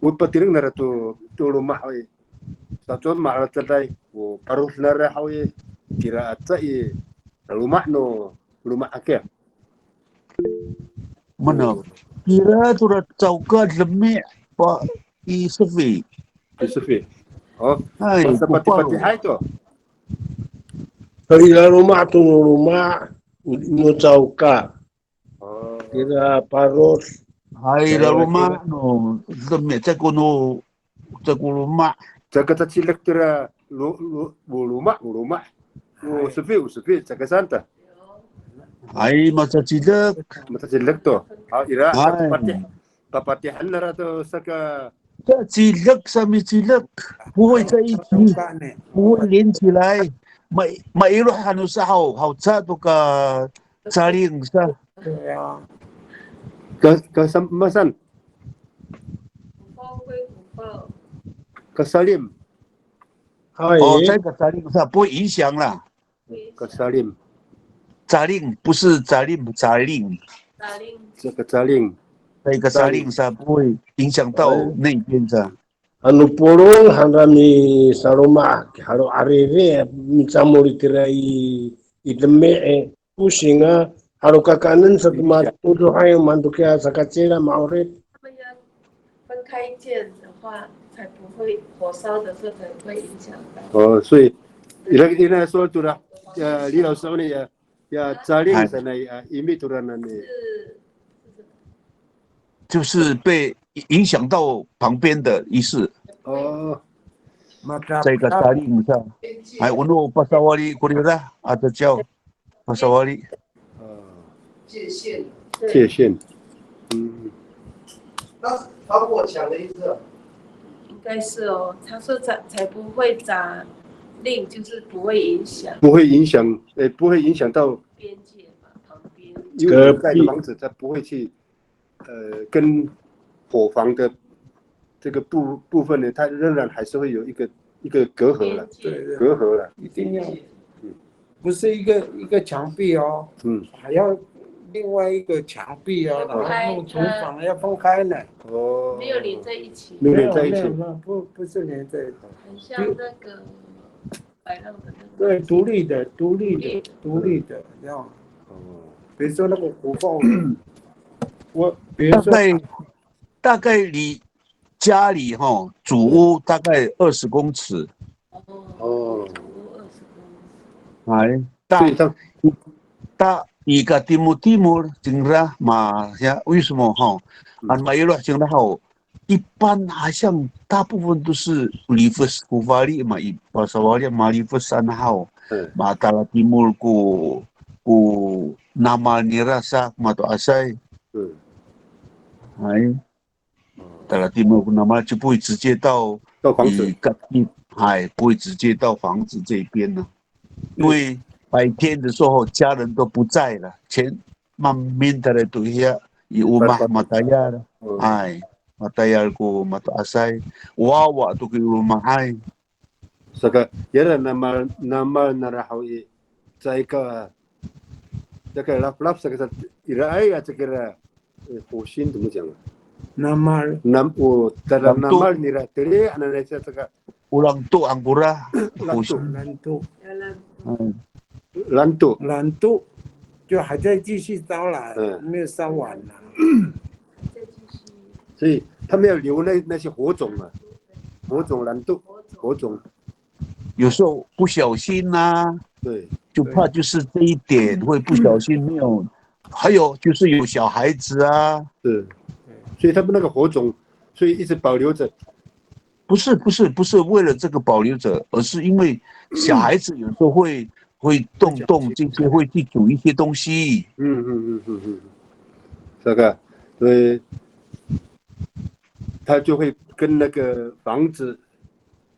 o patireng nara to, to loma' haw i. Sato malecaday, o parod nara haw i, tira aca i, loma' no, loma' hakiya. Mana? Tira tora cawka lemi' pa i sefi. I sefi. O, ay, pasapatihay to. Hay, ira loma' to no loma', no cawka. O. Ira paros. Hay, ira loma' no, demi, cako no, cako loma'. Caka cacilek tira lo, lo, o loma', o loma'. O sefi, o sefi, caka saan ta. Hay, macacilek. Macacilek to. A, ira, hay. Papatih, papatihen nira to saka. Cacilek, sa micilek. 不会在一起，不会连起来。Ma, mailoh han no sa haw, haw ca to ka caling sa. 对啊。Ka, ka sa, masan. Ka salim. Hay. O, 在 ka caling sa, 不会影响啦。 Kasalim. Caling, 不是 calim, caling. Caling. 这个 caling. 在一个 caling 上不会影响到那边的。Ano polong han nira misaloma', halo ariri, micamol itira i, i demi e, 不行啊, halo kakaenen sa to matodohay, manto kiya sakacila ma'orip. 分开建的话，才不会火烧的时候才不会影响到。哦，所以，ina, ina sowal to ra, ya, 李老师呢，ya, ya, caling sanay, a, imi to ra nani. 就是被影响到旁边的意思。哦。在一个 caling 上，哎，我们 pasawali 过来了，啊，这叫 Pasawali. 啊，界限。界限。嗯。那防火墙的意思啊？应该是哦，他说才，才不会 caling，就是不会影响。不会影响，哎，不会影响到边界嘛，旁边。因为你盖的房子，它不会去 呃，跟伙房的这个部，部分呢，它仍然还是会有一个，一个隔阂了，边界。对，对。隔阂了。一定要，嗯。不是一个，一个墙壁哦，嗯。还要另外一个墙壁哦，然后弄厨房要分开呢。哦。没有连在一起。没有连在一起。没有，没有，没有，不，不是连在一起。很像那个 对，独立的，独立的，独立的，这样。哦。比如说那个 kofao，我，比如说大概，大概离家里哈，祖屋大概二十公尺。哦。哎，大，所以它大一个 timol timol，景啦嘛，为什么哈？啊，马一路景啦好， 一般好像大部分都是 malifes ko fali, ma, i, pasawali malifes saan haw. Hmm. Matala timol ko, ko namal nira sa, ko mato'asay. Hmm. Hay. Tala timol ko namal 就不会直接到，到房子。Hay, 不会直接到房子这一边呢。因为白天的时候家人都不在了，全 maemin tala to hiya i omah matayal. Hay, matayal ko mato'asay. Wawa to ko i lomahay. Saka, ira namal, namal nira haw i, caay ka, caay ka laflaf saka sa, iraay a caay kira, eh, 火星怎么讲啊？Namal. Nam, o, tada namal nira, teli, ananay sa saka O lanto han kora. Lanto. Lanto. 嗯。Lanto。Lanto，就还在继续烧啦，嗯。没有烧完啦。所以他们要留那，那些火种嘛，火种 lanto，火种。有时候不小心啊，对。就怕就是这一点，会不小心没有，还有就是有小孩子啊。是。所以他们那个火种，所以一直保留着。 不是，不是，不是为了这个保留着，而是因为小孩子有时候会，会动，动这些，会去煮一些东西。嗯，嗯，嗯，嗯，嗯。这个，所以他就会跟那个房子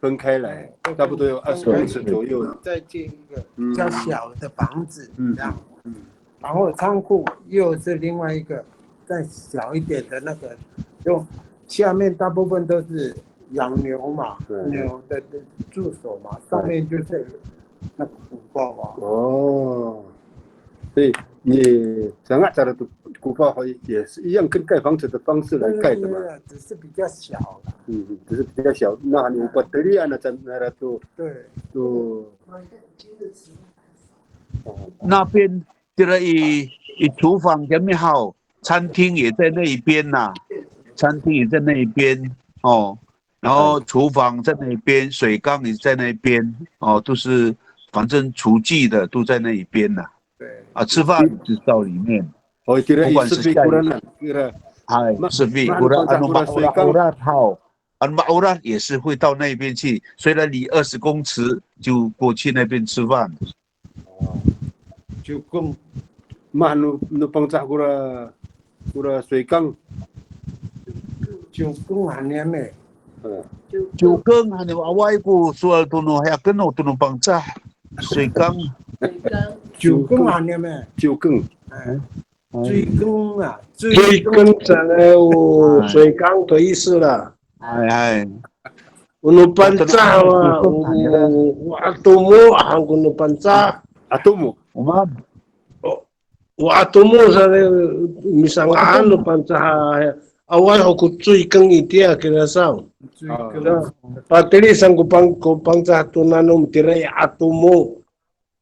分开来，哎，差不多有二十公尺左右。再建一个比较小的房子，嗯。这样。嗯。 然后仓库又是另外一个再小一点的那个，就下面大部分都是养牛嘛，对。牛的，的住所嘛，上面就是那个 kofao 啊。哦，所以你想啊，讲的 kofao 也是一样，跟盖房子的方式来盖的嘛。对，对，对，只是比较小啦。嗯，嗯，只是比较小。那你 pateli 啊，那在那都，对。都，哦。那边 Tira i, i 厨房 kami haw, 餐厅也在那一边呐，餐厅也在那一边哦。然后厨房在那边，水缸也在那边，哦，都是反正厨具的都在那一边了。对。啊，吃饭就到里面。哦，kira 不管是 isepi 下雨 koranan, kira. 哎，嘛是非 ma- 不然 ma- 啊，那 ma- 马乌拉好，啊，马乌拉也是会到那边去，虽然离二十公尺就过去那边吃饭。 Ciwkeng. Mah no, no Pangcah kora, kora 水缸. Ciwkeng han niyam e. Ciwkeng han niyam, awaay ko sowal to no, haya keno to no Pangcah, 水缸. Ciwkeng han niyam e. Ciwkeng. 哎，ciwkeng 啊，ciwkeng. Ciwkeng 讲的有水缸的意思啦。哎哎， O no Pangcah wa, o, o atomo han ko no Pangcah. Atomo. 我们 O atomo sa, misanga'an no Pangcah, awaay ho ko ciwkeng itiya kira saw. Ciwkeng. Pateli sa ko Pang, ko Pangcah to nanom tira i atomo.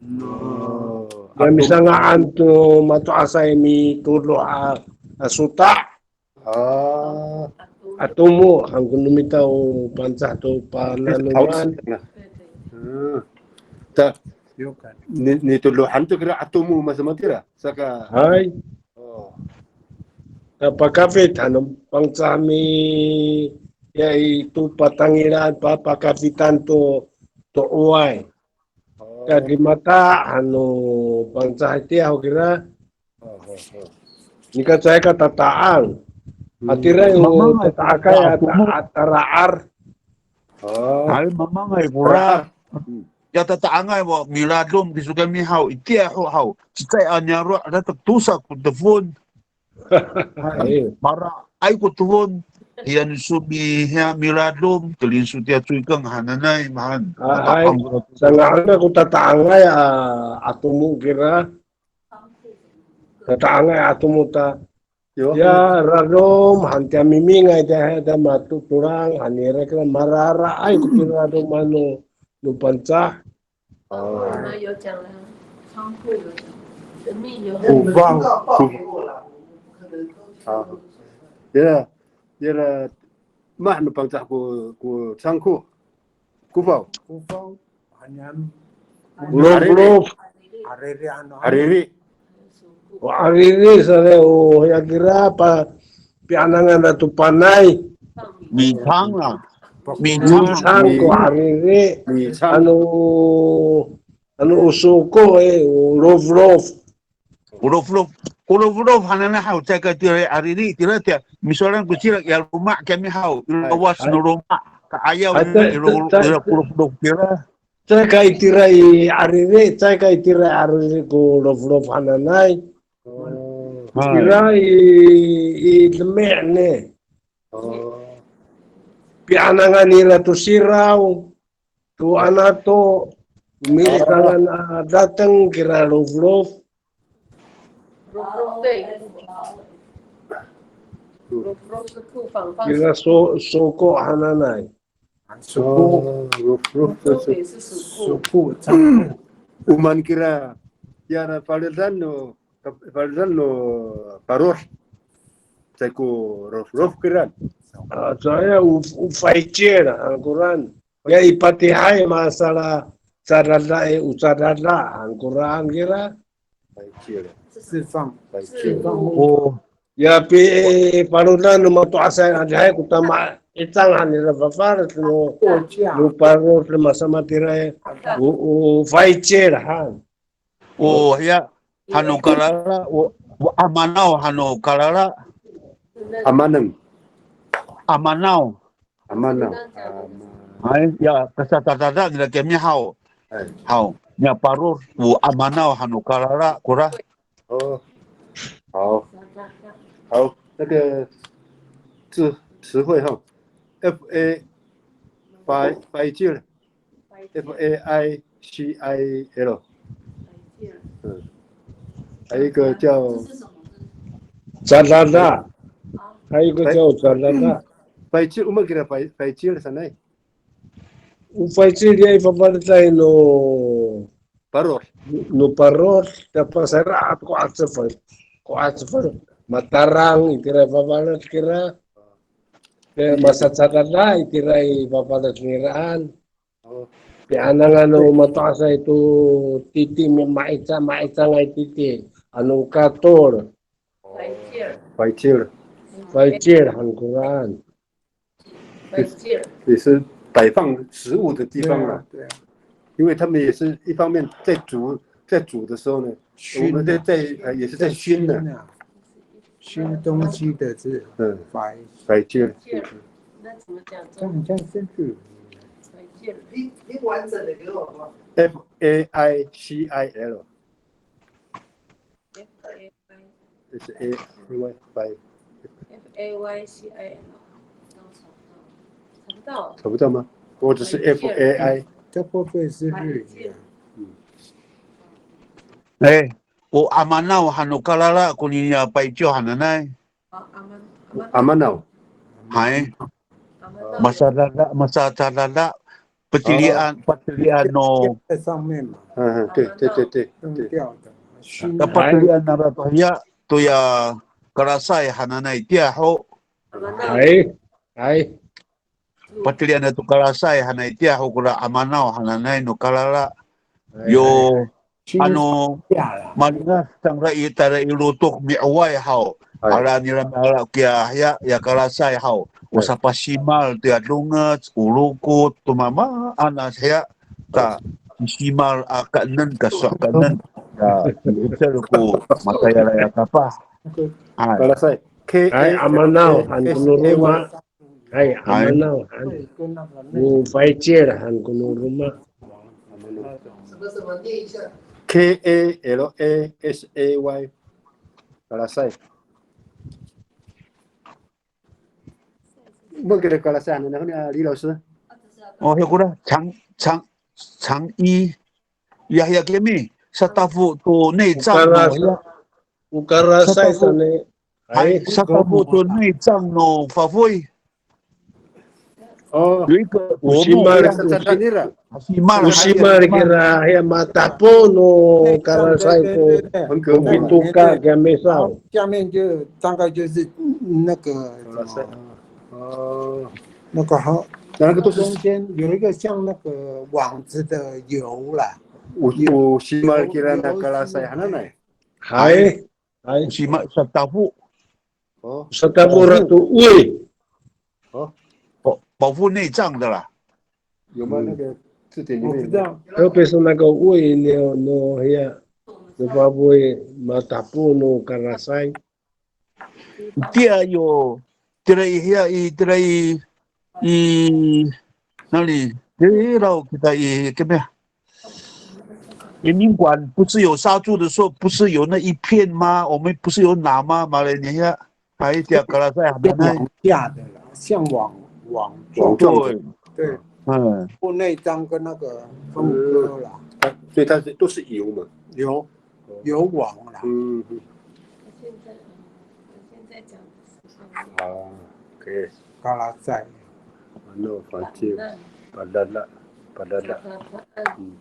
Oh, Ya misanga'an to mato'asay mitolo' a, a sota'. Ah, Atomo han ko no mita o Pangcah to pananoman. Hmm. Ta, 有可能。 ni, nitolo'an to kira atomo masamatira. Saka, Hay. oh, Ta pakafit han no Pangcah mi, ya i to patangilan, pa, pakafitan to, to 'oway. oh, Ya dimata han no Pangcah itiya ho kira. oh, oh, oh. Nika caay ka tata'ang. Hatira yo tata'akay a, a tara'ar. Oh, Ay, mamangay kora. Ya tata'angay wa miladom kiso kami haw, itiya ho haw. Cecay a niyaro' latek tosa ko tefon. Maraay ko tefon. Hiya niso mi, hiya miladom, telin so tiya ciwkeng hananay, mahan. Hay, sanga'en ko tata'angay a, atomo kira. Tata'angay atomo ta. Yo. Ya, radom, han tiya mimingay tiya, tiya matotolang, han nira kira mararaay ko piradom ano, no Pangcah. 我们有讲了，仓库有讲，神秘有。 Kofang. Ah. Ira, ira, mah no Pangcah ko, ko 仓库. Kofaw. Kofang han niyam. Loflof. Ariri ano. Ariri. O ariri sa, o ya kira pa, pianangan ato panay. Micang a. Micang ko ariri. Micang. Ano, ano o soko e, o loflof. O loflof. O loflof hananay haw, caay ka tira ariri, tira tiya. Misowalan ko cila, ya loma' kami haw, i lawac no loma'. Ka'ayaw, i lo, i lo, o loflof tira. Caay ka itira i ariri, caay ka itira i ariri ko loflof hananay. Oh. Itira i, i demi' ne. Oh. Pianangan nira to siraw, to anato, mi'ecangan a dateng kira loflof. 对，loflof 是库房放 Kira so, soko hananay. Soko. Oh, loflof. loflof 也是 Soko. 库房。 O maan kira, ya na paledan no, paledan no parod. Caay ko loflof kiran. A, caay o, o faicil han koran. Ya i patihay masala cadada i, o cadada han koran kira. 白切了，释放。白切了。 O, Ya pi, e, palodan no mato'asay adihay ko tama icang han nira fafaled no, 货架。 no parod no masamatira i, o, o faicil han. o, ya, hano kalala, o, o amanaw hano kalala, Amaneng. amanaw. Amanaw. Ay, ya, kasatadada nira kami haw. Ay. Haw, ya parod, o amanaw hano kalala, kora. 哦，好，好，那个字，词汇哈，F A，faicil，F A I C I L，嗯，还有一个叫 Cadada. 还有一个叫 cadada. faicil，我们给它 faicil，faicil 是哪？ O faicil ya i fafaleday no Parod. No parod, ta pasayra ko 'acefel. Ko 'acefel. Matarang itira fafaled kira. Masacadada itira i fafales niraan. Pianangan no mato'asay to titi, ma'ica, ma'icangay titi. Ano katol. Faicil. Faicil han koraan. 也是摆放食物的地方了。对啊，对啊。因为他们也是一方面在煮，在煮的时候呢，我们在在呃也是在熏呢。啊，熏东西的是嗯，白白切那怎么讲？这样这样进去。白切。你你完整的给我好不好？ F A I C I L。 F A Y It's A Y five。 F A Y C I N，找不到，找不到吗？或者是 F A I。 这会不会是日语啊？ Ay, o amanaw han no kalala konini a payco hananay. Amanaw. Hay. Masacadada, masacadada. Patelian, patelian no. 在上面嘛，嗯，对对对对用对。掉的，熏 Kapatelian nara to hiya, toya kalasay hananay tiya ho. Hay, hay. Patelian to kalasay hanay tiya ho kora amanaw hananay no kalala. Yo, ano, malingas cangra i tayra i lotok mi'oway haw. Ala nira miala kiya hiya, ya kalasay haw. O sapasimal to ya dongec, o lokot, to mamaan a hiya. Ta, simal a kaenen, kaso' kaenen. Ya, i 'icel ko matayalay a kapah. Hay. Kalasay. K A L A S A Y. Hay, amanaw han ko no roma. Hay, amanaw han. O faicil han ko no roma. 什么什么念一下？ K A L A S A Y。Kalasay。Mangkira kalasay, ano, ano, 李老师。 O, hiya kora, 长, 长, 长衣. Ya, hiya kiyami, satafo to 内脏 no hiya. O kalasay sa ni. Hay, satafo to 内脏 no fafoy. 哦，有一个薄 O 膜 simal, 一样 sa, sa, sa, nira. O simal. o simal kira, hiya, matapo no kalasay ko, 很可怕。 pitoka kiya misaw. 下面就大概就是那个什 Kalasay。 么， 哦，那个好，那个都是中间有一个像那个网子的油啦。 O, o simal kira na kalasay hananay. Hay, hay. O simal, satafo. 哦， Satafo ra to oy. 保, 保护内脏的啦。 有吗？那个字典里面有。我不知道， Yo piso nako oy no, no hiya, no fafoy, matapo no kalasay. Tiya yo, tira i hiya i, tira i, i, 哪里？Tira kita i, 怎么样？ 移民馆不是有杀猪的时候，不是有那一片吗？我们不是有拿吗？马来西亚还一条格拉塞海像南网架的啦，像网网网状的。对，嗯，不内脏跟那个分割啦，所以它是都是油嘛。有有网啦，嗯，嗯现在，嗯，现在讲的是啊，可以。格拉塞。 Ano, pancil, padada, padada, 嗯，嗯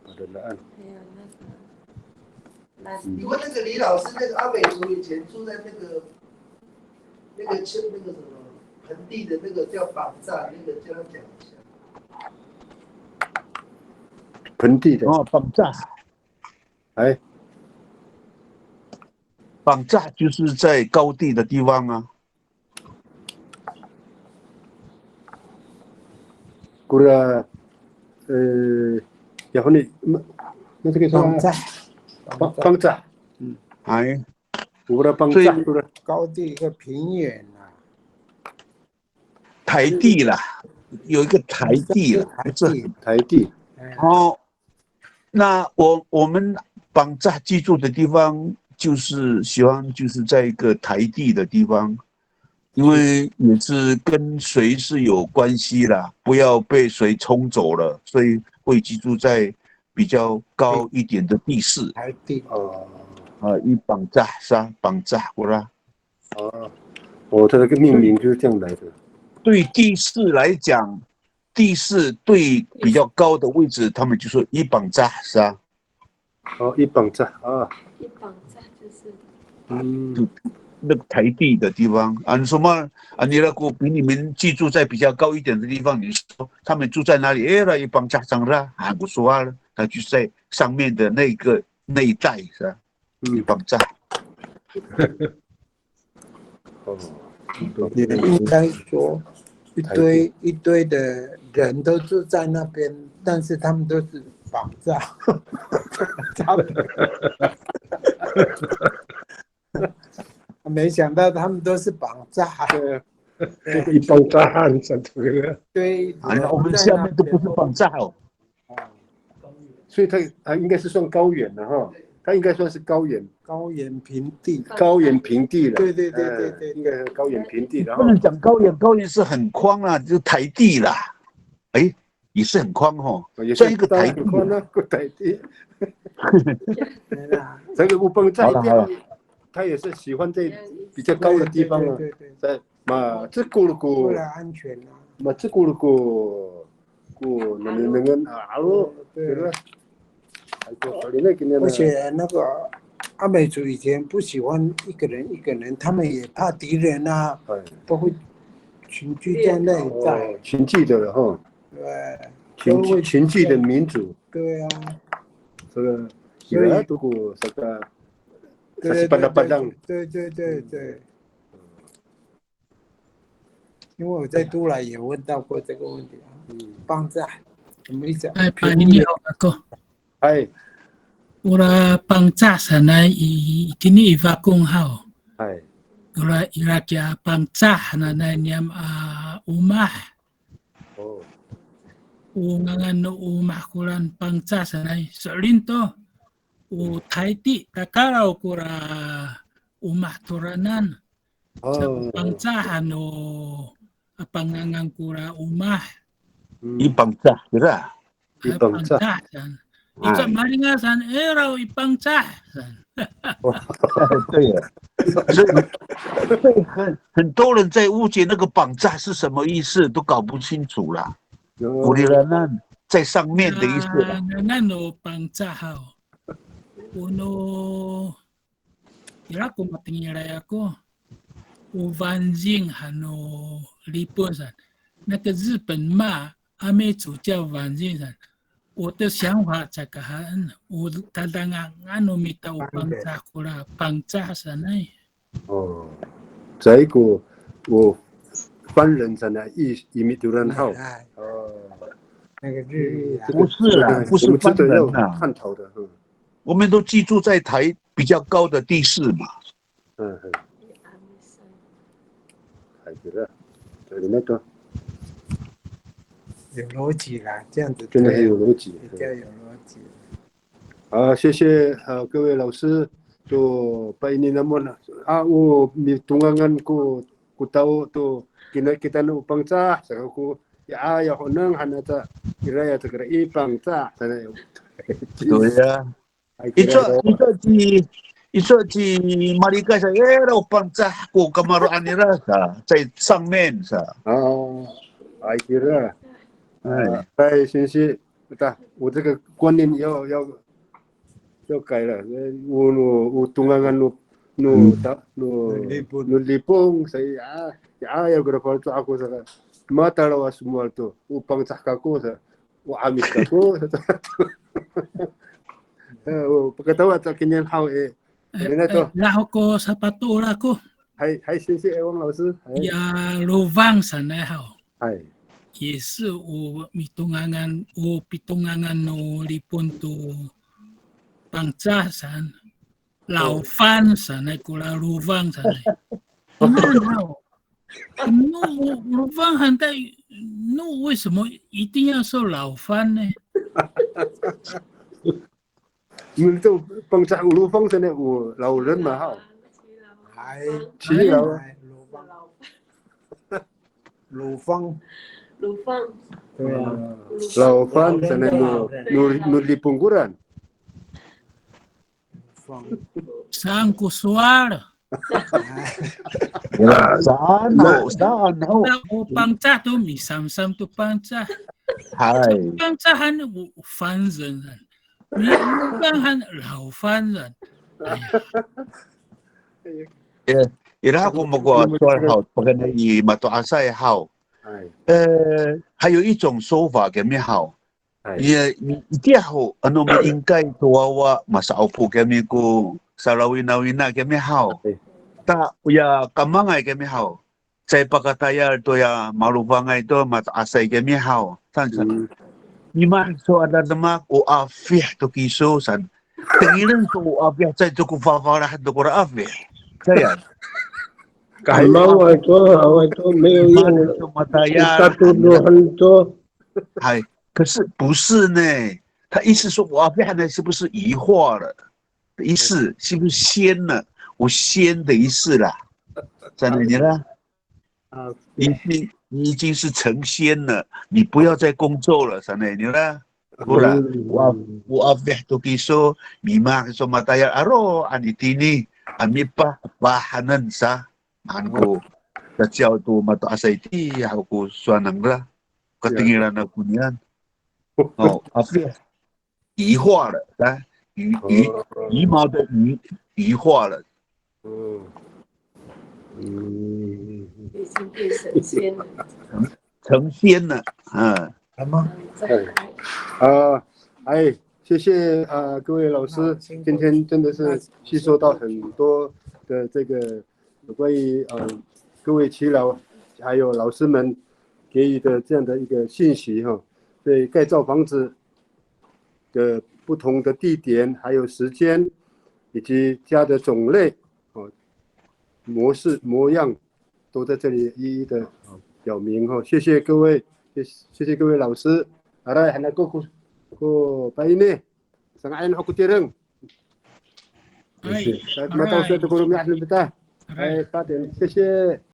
，padadaan。 还有那个蓝你问那个李老师，那个阿美族以前住在那个那个村那个什么盆地的那个叫绑架，那个叫他讲一下。 盆地的，哦，绑架，哎，绑架就是在高地的地方啊。 kora, e, ya honi, ma, ma, 这个叫 绑架， 绑，绑架。 哎， Kora 绑架，所以 kora 高地一个平原啊，台地啦，有一个台地啦，台地，台地。哎然后，那我我们绑架居住的地方，就是喜欢就是在一个台地的地方，因为也是跟水是有关系啦，不要被水冲走了，所以会居住在比较高一点的地势。台地，哦，啊，i 绑架 sa，绑架 kora。 哦，哦，它这个命名就是这样来的。 对地势来讲，地势对比较高的位置，他们就说 i 绑架 sa。 哦，i 绑架啊，一绑架就是嗯，那个台地的地方，啊，你说嘛，啊，你那个比你们居住在比较高一点的地方，你说他们住在哪里？哎，那一Pangcah cangra，啊，我说啊，他就在上面的那个那一带，是吧？嗯。一Pangcah。哦，也应该说，一堆一堆的人都住在那边，但是他们都是绑架，绑架的。没想到他们都是绑架。一Pangcahan，真的。对，啊，那我们下面都不是Pangcah哦。所以它它应该是算高原的哈，它应该算是高原，高原平地。高原平地了。对对对对对，应该是高原平地，然后不能讲高原，高原是很宽啦，就是台地啦。哎，也是很宽吼，也算一个台地。很宽啊，台地。对啦，这个乌崩在好了好了，它也是喜欢在比较高的地方啊，对对对，在嘛这咕噜咕，为了安全啊。嘛这咕噜咕，咕那那那啊，alo，对对吧？还有那个那而且那个阿美族以前不喜欢一个人一个人，他们也怕敌人啊，哎，都会群聚在那一带。哦，群聚的了哈，对，群聚群聚的民族，对啊，这个所以有啊，如果这个，对对对对对对对对。因为我在都兰也问到过这个问题啊，嗯，绑架什么意思啊？哎，Pa'ini ho kako. 哎 Ora Pangcah sanay i, itini i Fakong haw. 哎， Ora ira kiya Pangcah hananay niyam a omah. 哦， O ngangan no omah koran Pangcah sanay. So'elin to, o Taydi, takaraw kora omah toranan. Sa o 哦， Pangcah ano, a pangangan kora omah. 嗯 一Pangcah，对吧？ 一Pangcah. Pangcah san. Ica malingaw san, iraw i Pangcah san. 对呀，所以所以很很多人在误解那个绑架是什么意思，都搞不清楚啦。Kulilanan 在上面的意思啦。 Ngangan no Pangcah haw. Ono, ira ko matengilay ako. O Fanzing hano Lipon san. 那个日本骂阿美族叫Fanzing san. 我的想法 caka haen, o tadangangan no mita o Pangcah kora Pangcah sanay. 哦，在一个我番人在那一一米突然好。哎，哦，那个日语啊，不是啦，不是番人啊，探讨的，嗯我们都居住在台比较高的地势嘛。嗯嗯，还觉得，对那个有逻辑啦，这样子真的很有逻辑。比较有逻辑。好，谢谢啊，各位老师，to pa'ini namo a, o mitongangan ko ko tao to kina kita no Pangcah, saka ko ya ya honang hana ta ira ya ta kira i Pangcah, sana. 对呀，一座一座几一座几马里盖上，哎，老板在过干嘛？安尼啦，在上面是吧？哦，哎，是啊。哎，哎，先生，我这个观念要要要改了。我我我东安安 no no no lipong sa ya ya ya kira ko to ako sa matalaw a semual to o Pangcah kako sa. O 'Amis kako. Eh, o pakatawa to kinian haw i. Ira to. Laho ko sapato ako. Hay, hay, 谢谢 Ewang 老师. Hay. Ya Lofang sanay haw. Hay. 也是 o mitongangan, o pitongangan no Lipon to Pangcah san. Laofan sanay kora Lofang sanay. Ina haw. No Lofang han ta, no 为什么一定要说老番呢？你们都 Pangcah o Lofang sanay o 老人嘛哈。还七老。还Lofang，Lofang，对啊，对啊， Laofan sanay no no no Lipong koran. Lofang， Saan ko sowal. Saan ho, saan ho. O Pangcah to misamsam to Pangcah. Hay. Pangcah han o 番人 han. Lofang han 老番人. Aya. Yeah. Ira ko mako a sowal haw, pakayni i mato'asay haw. 哎， E, 还有一种说法 kiyami haw. 哎， Ya, i, itiya ho, ano miingkay to wawa, masa'opo kiyami ko salawinawina kiyami haw. 哎， Ta, oya kamangay kiyami haw. Caay pakatayal toya malofangay to, mato'asay kiyami haw. San, san. 嗯， Mimaan kiso a demak, o afih to kiso, san. Tengilen to o afih, caay to ko fafalahen to kora afih. Caay. 感冒啊，多好啊，都没有用了。Mimaan kiso matayal. 大肚子很多。 Hay, 可是不是呢？他意思说 o afih 呢，是不是羽化了的意思？是不是仙了？O 仙的意思啦。San nira. 啊， 你已经，你已经是成仙了，你不要再工作了，san nira. Kora, 嗯。 Wa, o afih to kiso, mimaan kiso matayal, aro, anitini, a mipah, pahanen sa, maan ko, 那叫做 mato'asay itiya ho ko sowal nangra, katengilan ako niyan. O, afih, 羽化了，啊，羽，羽，哦。羽毛的羽，羽化了。嗯。嗯。已经变成仙了。成，成仙了，啊。好吗？再来。啊，哎，谢谢，啊，各位老师，好，辛苦。今天真的是吸收到很多的这个有关于，呃，各位耆老还有老师们给予的这样的一个信息哈。对盖造房子 的不同的地点，还有时间，以及家的种类，哦，模式模样，都在这里一一的，哦，表明哈。谢谢各位，谢，谢谢各位老师。Aray, han ako ko, ko paini. Sanga'en ho ko tireng. 哎，谢谢。Mata'osay to ko romi'ad no mita. Aray. 哎，八点，谢谢。